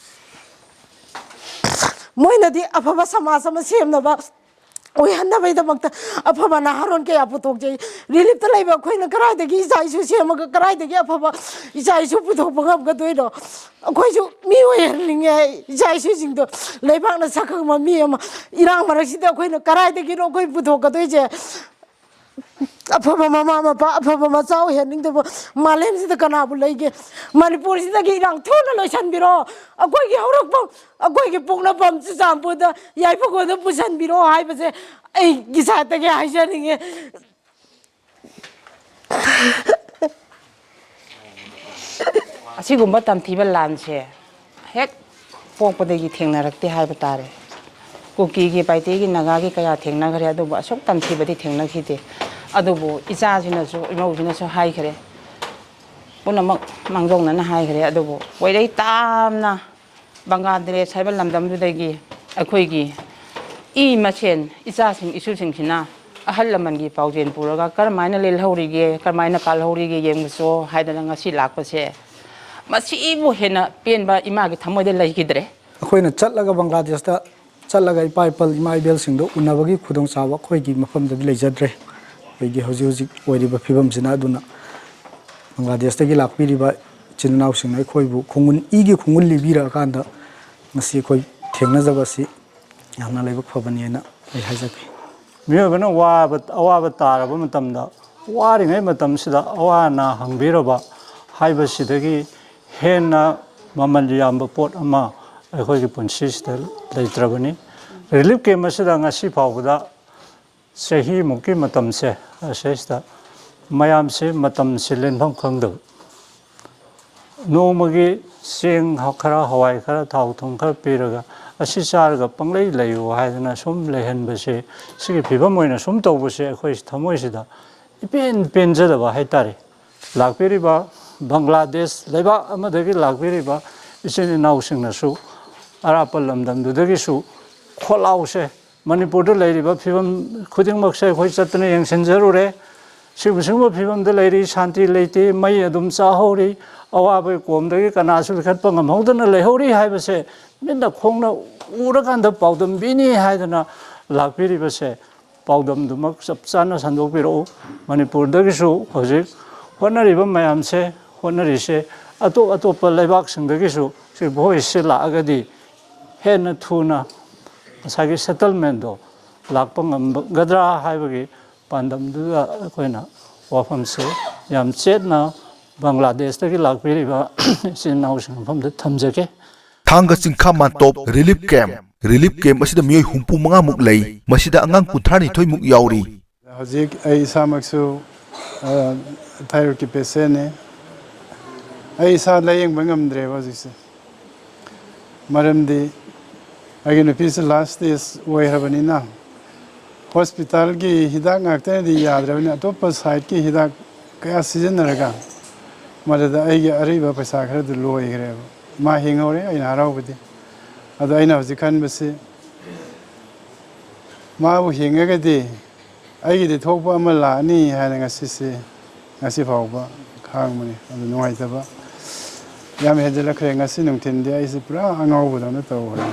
ꯃꯣꯏꯅꯗꯤ ꯑꯐꯕ ꯁꯃꯥꯖ ꯑꯃ ꯁꯦꯝꯅꯕ, ꯑꯣꯏꯍꯟꯅꯕꯒꯤꯗꯃꯛꯇ ꯑꯐꯕ ꯅꯍꯥꯔꯣꯟ ꯀꯌꯥ ꯄꯨꯊꯣꯛꯆꯩ꯫ ꯔꯤꯂꯤꯐꯇ ꯂꯩꯕ ꯑꯩꯈꯣꯏꯅ ꯀꯗꯥꯏꯗꯒꯤ ꯏꯆꯥ ꯏꯁꯨ ꯁꯦꯝꯃꯒ, ꯀꯗꯥꯏꯗꯒꯤ ꯑꯐꯕ ꯏꯆꯥ ꯏꯁꯨ ꯄꯨꯊꯣꯛꯄ ꯉꯝꯒꯗꯣꯏꯅꯣ? ꯑꯩꯈꯣꯏꯁꯨ ꯃꯤ ꯑꯣꯏꯍꯟꯅꯤꯡꯉꯦ꯫ ꯏꯆꯥ ꯏꯁꯨꯁꯤꯡꯗꯣ, ꯂꯩꯕꯥꯛꯅ ꯁꯛꯈꯪꯕ ꯃꯤ ꯑꯃ, ꯏꯔꯥꯡ ꯃꯔꯛꯁꯤꯗ ꯑꯩꯈꯣꯏꯅ ꯀꯗꯥꯏꯗꯒꯤꯅꯣ ꯑꯩꯈꯣꯏ ꯄꯨꯊꯣꯛꯀꯗꯣꯏꯁꯦ? ꯑꯐꯕ ꯃꯃꯥ ꯃꯄꯥ, ꯑꯐꯕ ꯃꯆꯥ ꯑꯣꯏꯍꯟꯅꯤꯡꯗꯕ ꯃꯥꯂꯦꯝꯁꯤꯗ ꯀꯅꯥꯕꯨ ꯂꯩꯒꯦ? ꯃꯅꯤꯄꯨꯔꯁꯤꯗꯒꯤ ꯏꯔꯥꯡ ꯊꯨꯅ ꯂꯣꯏꯁꯤꯟꯕꯤꯔꯣ꯫ ꯑꯩꯈꯣꯏꯒꯤ ꯍꯧꯔꯛꯐꯝ, ꯑꯩꯈꯣꯏꯒꯤ ꯄꯣꯛꯅꯐꯝ ꯆꯨꯔꯆꯥꯟꯄꯨꯔꯗ, ꯌꯥꯏꯐ ꯈꯨꯜꯗ ꯄꯨꯁꯤꯟꯕꯤꯔꯣ ꯍꯥꯏꯕꯁꯦ ꯑꯩꯒꯤ ꯁꯥꯏꯠꯇꯒꯤ ꯍꯥꯏꯖꯅꯤꯡꯉꯦ꯫ ꯑꯁꯤꯒꯨꯝꯕ ꯇꯝꯊꯤꯕ ꯂꯥꯟꯁꯦ ꯍꯦꯛ ꯄꯣꯛꯄꯗꯒꯤ ꯊꯦꯡꯅꯔꯛꯇꯦ ꯍꯥꯏꯕ ꯇꯥꯔꯦ꯫ ꯀꯨꯀꯤꯒꯤ, ꯄꯥꯏꯇꯦꯒꯤ, ꯅꯥꯒꯥꯒꯤ ꯀꯌꯥ ꯊꯦꯡꯅꯈ꯭ꯔꯦ, ꯑꯗꯨꯕꯨ ꯑꯁꯨꯛ ꯇꯝꯊꯤꯕꯗꯤ ꯊꯦꯡꯅꯈꯤꯗꯦ꯫ ꯑꯗꯨꯕꯨ ꯏꯆꯥꯁꯤꯅꯁꯨ, ꯏꯃꯧꯁꯤꯅꯁꯨ ꯍꯥꯏꯈ꯭ꯔꯦ, ꯄꯨꯝꯅꯃꯛ ꯃꯥꯡꯖꯧꯅꯅ ꯍꯥꯏꯈ꯭ꯔꯦ꯫ ꯑꯗꯨꯕꯨ ꯋꯥꯏꯔꯩ ꯇꯥꯝꯅ ꯕꯪꯒ꯭ꯂꯥꯗꯦꯁ ꯍꯥꯏꯕ ꯂꯝꯗꯝꯗꯨꯗꯒꯤ ꯑꯩꯈꯣꯏꯒꯤ ꯏ ꯃꯁꯦꯟ, ꯏꯆꯥꯁꯤꯡ ꯏꯁꯨꯁꯤꯡꯁꯤꯅ ꯑꯍꯜ ꯂꯃꯟꯒꯤ ꯄꯥꯎꯖꯦꯜ ꯄꯨꯔꯒ ꯀꯔꯝꯍꯥꯏꯅ ꯂꯦꯜꯍꯧꯔꯤꯒꯦ, ꯀꯔꯝꯍꯥꯏꯅ ꯀꯥꯜꯍꯧꯔꯤꯒꯦ ꯌꯦꯡꯕꯁꯨ ꯍꯥꯏꯗꯅ ꯉꯁꯤ ꯂꯥꯛꯄꯁꯦ, ꯃꯁꯤꯕꯨ ꯍꯦꯟꯅ ꯄꯦꯟꯕ ꯏꯃꯥꯒꯤ ꯊꯃꯣꯏꯗ ꯂꯩꯈꯤꯗ꯭ꯔꯦ꯫ ꯑꯩꯈꯣꯏꯅ ꯆꯠꯂꯒ, ꯕꯪꯒ꯭ꯂꯥꯗꯦꯁꯇ ꯆꯠꯂꯒ ꯏꯄꯥ ꯏꯄꯜ, ꯏꯃꯥ ꯏꯕꯦꯜꯁꯤꯡꯗꯣ ꯎꯅꯕꯒꯤ ꯈꯨꯗꯣꯡꯆꯥꯕ ꯑꯩꯈꯣꯏꯒꯤ ꯃꯐꯝꯗꯗꯤ ꯂꯩꯖꯗ꯭ꯔꯦ꯫ ꯑꯩꯈꯣꯏꯒꯤ ꯍꯧꯖꯤꯛ ꯍꯧꯖꯤꯛ ꯑꯣꯏꯔꯤꯕ ꯐꯤꯕꯝꯁꯤꯅ꯫ ꯑꯗꯨꯅ ꯕꯪꯒ꯭ꯂꯥꯗꯦꯁꯇꯒꯤ ꯂꯥꯛꯄꯤꯔꯤꯕ ꯏꯆꯤꯟ ꯏꯅꯥꯎꯁꯤꯡꯅ ꯑꯩꯈꯣꯏꯕꯨ ꯈꯣꯡꯒꯨꯟ, ꯏꯒꯤ ꯈꯣꯡꯒꯨꯟ ꯂꯤꯕꯤꯔꯛꯑꯀꯥꯟꯗ ꯉꯁꯤ ꯑꯩꯈꯣꯏ ꯊꯦꯡꯅꯖꯕ ꯑꯁꯤ ꯌꯥꯝꯅ ꯂꯥꯏꯕꯛ ꯐꯕꯅꯦꯅ ꯑꯩ ꯍꯥꯏꯖꯒꯦ꯫ ꯃꯤꯑꯣꯏꯕꯅ ꯋꯥꯕ, ꯑꯋꯥꯕ ꯇꯥꯔꯕ ꯃꯇꯝꯗ, ꯋꯥꯔꯤꯉꯩ ꯃꯇꯝꯁꯤꯗ ꯑꯋꯥ ꯑꯅꯥ ꯍꯪꯕꯤꯔꯕ ꯍꯥꯏꯕꯁꯤꯗꯒꯤ ꯍꯦꯟꯅ ꯃꯃꯜ ꯌꯥꯝꯕ ꯄꯣꯠ ꯑꯃ ꯑꯩꯈꯣꯏꯒꯤ ꯄꯨꯟꯁꯤꯁꯤꯗ ꯂꯩꯇ꯭ꯔꯕꯅꯤ꯫ ꯔꯤꯂꯤꯐ ꯀꯦꯝ ꯑꯁꯤꯗ ꯉꯁꯤ ꯐꯥꯎꯕꯗ ꯆꯍꯤꯃꯨꯛꯀꯤ ꯃꯇꯝꯁꯦ, ꯑꯁꯤꯁꯤꯗ ꯃꯌꯥꯝꯁꯦ ꯃꯇꯝꯁꯦ ꯂꯦꯟꯐꯝ ꯈꯪꯗꯕ, ꯅꯣꯡꯃꯒꯤ ꯆꯦꯡ ꯈꯔ, ꯍꯋꯥꯏ ꯈꯔ, ꯊꯥꯎ ꯊꯨꯝ ꯈꯔ ꯄꯤꯔꯒ ꯑꯁꯤ ꯆꯥꯔꯒ ꯄꯪꯂꯩ ꯂꯩꯌꯨ ꯍꯥꯏꯗꯅ ꯁꯨꯝ ꯂꯩꯍꯟꯕꯁꯦ, ꯁꯤꯒꯤ ꯐꯤꯕꯝ ꯑꯣꯏꯅ ꯁꯨꯝ ꯇꯧꯕꯁꯦ ꯑꯩꯈꯣꯏ ꯊꯃꯣꯏꯁꯤꯗ ꯏꯄꯦꯟ ꯄꯦꯟꯖꯗꯕ ꯍꯥꯏꯇꯥꯔꯦ꯫ ꯂꯥꯛꯄꯤꯔꯤꯕ ꯕꯪꯒ꯭ꯂꯥꯗꯦꯁ ꯂꯩꯕꯥꯛ ꯑꯃꯗꯒꯤ ꯂꯥꯛꯄꯤꯔꯤꯕ ꯏꯆꯤꯟ ꯏꯅꯥꯎꯁꯤꯡꯅꯁꯨ ꯑꯔꯥꯞꯄ ꯂꯝꯗꯝꯗꯨꯗꯒꯤꯁꯨ ꯈꯣꯜꯂꯥꯎꯁꯦ, ꯃꯅꯤꯄꯨꯔꯗ ꯂꯩꯔꯤꯕ ꯐꯤꯕꯝ ꯈꯨꯗꯤꯡꯃꯛꯁꯦ ꯑꯩꯈꯣꯏ ꯆꯠꯇꯅ ꯌꯦꯡꯁꯤꯟꯖꯔꯨꯔꯦ꯫ ꯁꯤꯒꯨꯝ ꯁꯤꯒꯨꯝꯕ ꯐꯤꯕꯝꯗ ꯂꯩꯔꯤ, ꯁꯥꯟꯇꯤ ꯂꯩꯇꯦ, ꯃꯩ ꯑꯗꯨꯝ ꯆꯥꯍꯧꯔꯤ, ꯑꯋꯥꯕꯒꯤ ꯀꯣꯝꯗꯒꯤ ꯀꯅꯥꯁꯨ ꯂꯤꯈꯠꯄ ꯉꯝꯍꯧꯗꯅ ꯂꯩꯍꯧꯔꯤ ꯍꯥꯏꯕꯁꯦ ꯃꯤꯠꯅ ꯈꯣꯡꯅ ꯎꯔꯀꯥꯟꯗ ꯄꯥꯎꯗꯝꯕꯤꯅꯤ ꯍꯥꯏꯗꯅ ꯂꯥꯛꯄꯤꯔꯤꯕꯁꯦ ꯄꯥꯎꯗꯝꯗꯨꯃꯛ ꯆꯞ ꯆꯥꯅ ꯁꯟꯗꯣꯛꯄꯤꯔꯛꯎ꯫ ꯃꯅꯤꯄꯨꯔꯗꯒꯤꯁꯨ ꯍꯧꯖꯤꯛ ꯍꯣꯠꯅꯔꯤꯕ ꯃꯌꯥꯝꯁꯦ, ꯍꯣꯠꯅꯔꯤꯁꯦ ꯑꯇꯣꯞ ꯑꯇꯣꯞꯄ ꯂꯩꯕꯥꯛꯁꯤꯡꯗꯒꯤꯁꯨ ꯁꯤ ꯚꯣꯏꯁꯁꯦ ꯂꯥꯛꯑꯒꯗꯤ ꯍꯦꯟꯅ ꯊꯨꯅ ꯉꯁꯥꯏꯒꯤ ꯁꯦꯇꯜꯃꯦꯟꯗꯣ ꯂꯥꯛꯄ ꯉꯝꯒꯗ꯭ꯔꯥ ꯍꯥꯏꯕꯒꯤ ꯄꯥꯟꯗꯝꯗꯨꯗ ꯑꯩꯈꯣꯏꯅ ꯋꯥꯐꯝꯁꯦ ꯌꯥꯝ ꯆꯦꯠꯅ ꯕꯪꯒ꯭ꯂꯥꯗꯦꯁꯇꯒꯤ ꯂꯥꯛꯄꯤꯔꯤꯕ ꯏꯆꯤꯟ ꯏꯅꯥꯎꯁꯤꯡ ꯃꯐꯝꯗ ꯊꯝꯖꯒꯦ꯫ ꯊꯥꯡꯒ ꯆꯤꯡꯈꯥ ꯃꯥꯟꯇꯣꯞ ꯔꯤꯂꯤꯐ ꯀꯦꯝꯞ꯫ ꯔꯤꯂꯤꯐ ꯀꯦꯝꯞ ꯑꯁꯤꯗ ꯃꯤꯑꯣꯏ ꯍꯨꯝꯐꯨ ꯃꯉꯥꯃꯨꯛ ꯂꯩ꯫ ꯃꯁꯤꯗ ꯑꯉꯥꯡ ꯀꯨꯟꯊ꯭ꯔꯥ ꯅꯤꯊꯣꯏꯃꯨꯛ ꯌꯥꯎꯔꯤ꯫ ꯍꯧꯖꯤꯛ ꯑꯩ ꯏꯁꯥꯃꯛꯁꯨ ꯊꯥꯏꯔꯣꯏꯗꯀꯤ ꯄꯦꯁꯦꯟꯅꯤ꯫ ꯑꯩ ꯏꯁꯥ ꯂꯥꯏꯌꯦꯡꯕ ꯉꯝꯗ꯭ꯔꯦꯕ ꯍꯧꯖꯤꯛꯁꯦ꯫ ꯃꯔꯝꯗꯤ ꯑꯩꯒꯤ ꯅꯨꯄꯤꯁꯦ ꯂꯥꯁ ꯁ꯭ꯇꯦꯖ ꯑꯣꯏꯈ꯭ꯔꯕꯅꯤꯅ ꯍꯣꯁꯄꯤꯇꯥꯜꯒꯤ ꯍꯤꯗꯥꯛ ꯉꯥꯛꯇꯅꯗꯤ ꯌꯥꯗ꯭ꯔꯕꯅꯤꯅ ꯑꯇꯣꯞꯄ ꯁꯥꯏꯠꯀꯤ ꯍꯤꯗꯥꯛ ꯀꯌꯥ ꯁꯤꯖꯤꯟꯅꯔꯒ ꯃꯗꯨꯗ ꯑꯩꯒꯤ ꯑꯔꯩꯕ ꯄꯩꯁꯥ ꯈꯔꯗꯨ ꯂꯣꯏꯈ꯭ꯔꯦꯕ꯫ ꯃꯥ ꯍꯤꯡꯍꯧꯔꯦ, ꯑꯩꯅ ꯍꯔꯥꯎꯕꯗꯤ꯫ ꯑꯗꯣ ꯑꯩꯅ ꯍꯧꯖꯤꯛ ꯈꯟꯕꯁꯤ ꯃꯥꯕꯨ ꯍꯤꯡꯉꯒꯗꯤ ꯑꯩꯒꯤꯗꯤ ꯊꯣꯛꯄ ꯑꯃ ꯂꯥꯛꯑꯅꯤ ꯍꯥꯏꯅ ꯉꯁꯤꯁꯤ, ꯉꯁꯤ ꯐꯥꯎꯕ ꯈꯥꯡꯕꯅꯤ꯫ ꯑꯗꯨ ꯅꯨꯡꯉꯥꯏꯇꯕ ꯌꯥꯝ ꯍꯦꯟꯖꯜꯂꯛꯈ꯭ꯔꯦ꯫ ꯉꯁꯤ ꯅꯨꯡꯊꯤꯟꯗꯤ ꯑꯩꯁꯦ ꯄꯨꯔꯥ ꯑꯉꯥꯎꯕꯗꯧꯅ ꯇꯧꯈ꯭ꯔꯦ꯫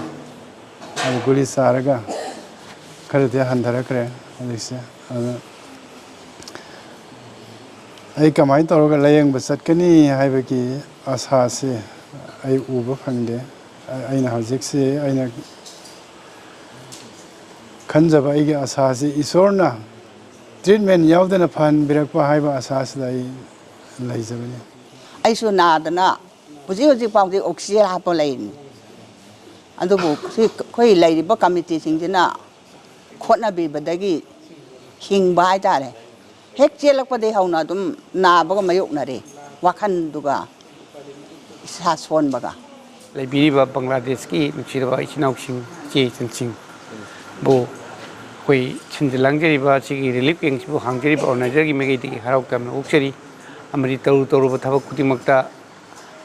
ꯑꯗꯨ ꯒꯨꯂꯤ ꯆꯥꯔꯒ ꯈꯔꯗꯤ ꯍꯟꯊꯔꯛꯈ꯭ꯔꯦ ꯍꯧꯖꯤꯛꯁꯦ꯫ ꯑꯗꯨ ꯑꯩ ꯀꯃꯥꯏꯅ ꯇꯧꯔꯒ ꯂꯥꯏꯌꯦꯡꯕ ꯆꯠꯀꯅꯤ ꯍꯥꯏꯕꯒꯤ ꯑꯁꯥꯁꯤ ꯑꯩ ꯎꯕ ꯐꯪꯗꯦ꯫ ꯑꯩꯅ ꯍꯧꯖꯤꯛꯁꯤ ꯑꯩꯅ ꯈꯟꯖꯕ ꯑꯩꯒꯤ ꯑꯁꯥꯁꯤ ꯏꯁꯣꯔꯅ ꯇ꯭ꯔꯤꯠꯃꯦꯟ ꯌꯥꯎꯗꯅ ꯐꯍꯟꯕꯤꯔꯛꯄ ꯍꯥꯏꯕ ꯑꯁꯥꯁꯤꯗ ꯑꯩ ꯂꯩꯖꯕꯅꯤ꯫ ꯑꯩꯁꯨ ꯅꯥꯗꯅ ꯍꯧꯖꯤꯛ ꯍꯧꯖꯤꯛ ꯐꯥꯎꯗꯤ ꯑꯣꯛꯁꯤꯖꯦꯟ ꯍꯥꯞꯄ ꯂꯩꯔꯤꯅꯤ꯫ ꯑꯗꯨꯕꯨ ꯁꯤ ꯑꯩꯈꯣꯏ ꯂꯩꯔꯤꯕ ꯀꯃꯤꯇꯤꯁꯤꯡꯁꯤꯅ ꯍꯣꯠꯅꯕꯤꯕꯗꯒꯤ ꯍꯤꯡꯕ ꯍꯥꯏꯇꯥꯔꯦ꯫ ꯍꯦꯛ ꯆꯦꯜꯂꯛꯄꯗꯒꯤ ꯍꯧꯅ ꯑꯗꯨꯝ ꯅꯥꯕꯒ ꯃꯥꯌꯣꯛꯅꯔꯦ, ꯋꯥꯈꯜꯗꯨꯒ ꯏꯁꯥ ꯁꯣꯟꯕꯒ꯫ ꯂꯩꯕꯤꯔꯤꯕ ꯕꯪꯒ꯭ꯂꯥꯗꯦꯁꯀꯤ ꯅꯨꯡꯁꯤꯔꯕ ꯏꯆꯤꯟ ꯏꯅꯥꯎꯁꯤꯡ, ꯏꯆꯦ ꯏꯆꯟꯁꯤꯡꯕꯨ ꯑꯩꯈꯣꯏ ꯁꯤꯟꯖ ꯂꯥꯡꯖꯔꯤꯕ ꯑꯁꯤꯒꯤ ꯔꯤꯂꯤꯐ ꯀꯦꯝꯞꯁꯤꯕꯨ ꯍꯥꯡꯖꯔꯤꯕ ꯑꯣꯔꯒꯅꯥꯏꯖꯔꯒꯤ ꯃꯥꯏꯀꯩꯗꯒꯤ ꯍꯔꯥꯎ ꯇꯌꯥꯝꯅ ꯑꯣꯛꯆꯔꯤ꯫ ꯑꯃꯗꯤ ꯇꯧꯔꯨ ꯇꯧꯔꯨꯕ ꯊꯕꯛ ꯈꯨꯗꯤꯡꯃꯛꯇ,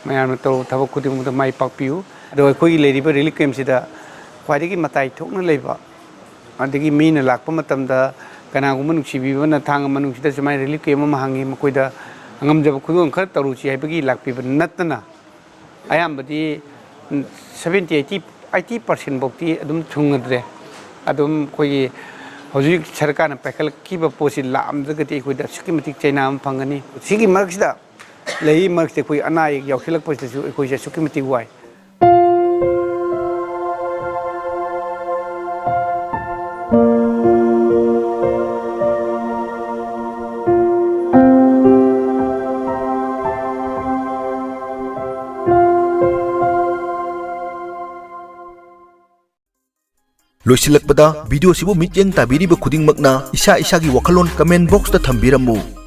ꯃꯌꯥꯝꯅ ꯇꯧꯔꯨꯕ ꯊꯕꯛ ꯈꯨꯗꯤꯡꯃꯛꯇ ꯃꯥꯏ ꯄꯥꯛꯄꯤꯌꯨ꯫ ꯑꯗꯣ ꯑꯩꯈꯣꯏꯒꯤ ꯂꯩꯔꯤꯕ relief camp ꯁꯤꯗ ꯈ꯭ꯋꯥꯏꯗꯒꯤ ꯃꯇꯥꯏ ꯊꯣꯛꯅ ꯂꯩꯕ, ꯑꯗꯒꯤ ꯃꯤꯅ ꯂꯥꯛꯄ ꯃꯇꯝꯗ ꯀꯅꯥꯒꯨꯝꯕ ꯅꯨꯡꯁꯤꯕꯤꯕꯅ ꯊꯥꯡ ꯑꯃ ꯅꯨꯡꯁꯤꯗ ꯁꯨꯃꯥꯏꯅ relief camp ꯑꯃ ꯍꯥꯡꯉꯤ, ꯃꯈꯣꯏꯗ ꯉꯝꯖꯕ ꯈꯨꯗꯣꯜ ꯈꯔ ꯇꯧꯔꯨꯁꯤ ꯍꯥꯏꯕꯒꯤ ꯂꯥꯛꯄꯤꯕ ꯅꯠꯇꯅ, ꯑꯌꯥꯝꯕꯗꯤ seventy, eighty, eighty percent ꯐꯥꯎꯗꯤ ꯑꯗꯨꯝ ꯊꯨꯡꯉꯗ꯭ꯔꯦ꯫ ꯑꯗꯨꯝ ꯑꯩꯈꯣꯏꯒꯤ ꯍꯧꯖꯤꯛ ꯁꯔꯀꯥꯔꯅ ꯄꯥꯏꯈꯠꯂꯛꯈꯤꯕ ꯄꯣꯠꯁꯤ ꯂꯥꯛꯑꯝꯗ꯭ꯔꯒꯗꯤ ꯑꯩꯈꯣꯏꯗ ꯑꯁꯨꯛꯀꯤ ꯃꯇꯤꯛ ꯆꯩꯅꯥ ꯑꯃ ꯐꯪꯒꯅꯤ꯫ ꯁꯤꯒꯤ ꯃꯔꯛꯁꯤꯗ, ꯂꯩꯔꯤ ꯃꯔꯛꯁꯤꯗ ꯑꯩꯈꯣꯏ ꯑꯅꯥ ꯑꯌꯦꯛ ꯌꯥꯎꯁꯤꯜꯂꯛꯄꯁꯤꯗꯁꯨ ꯑꯩꯈꯣꯏꯁꯦ ꯑꯁꯨꯛꯀꯤ ꯃꯇꯤꯛ ꯋꯥꯏ꯫ ꯂꯣꯏꯁꯤꯜꯂꯛꯄꯗ, video ꯁꯤꯕꯨ ꯃꯤꯠꯌꯦꯡ ꯇꯥꯕꯤꯔꯤꯕ ꯈꯨꯗꯤꯡꯃꯛꯅ ꯏꯁꯥ ꯏꯁꯥꯒꯤ ꯋꯥꯈꯜꯂꯣꯟ comment box ꯇ ꯊꯝꯕꯤꯔꯝꯃꯨ꯫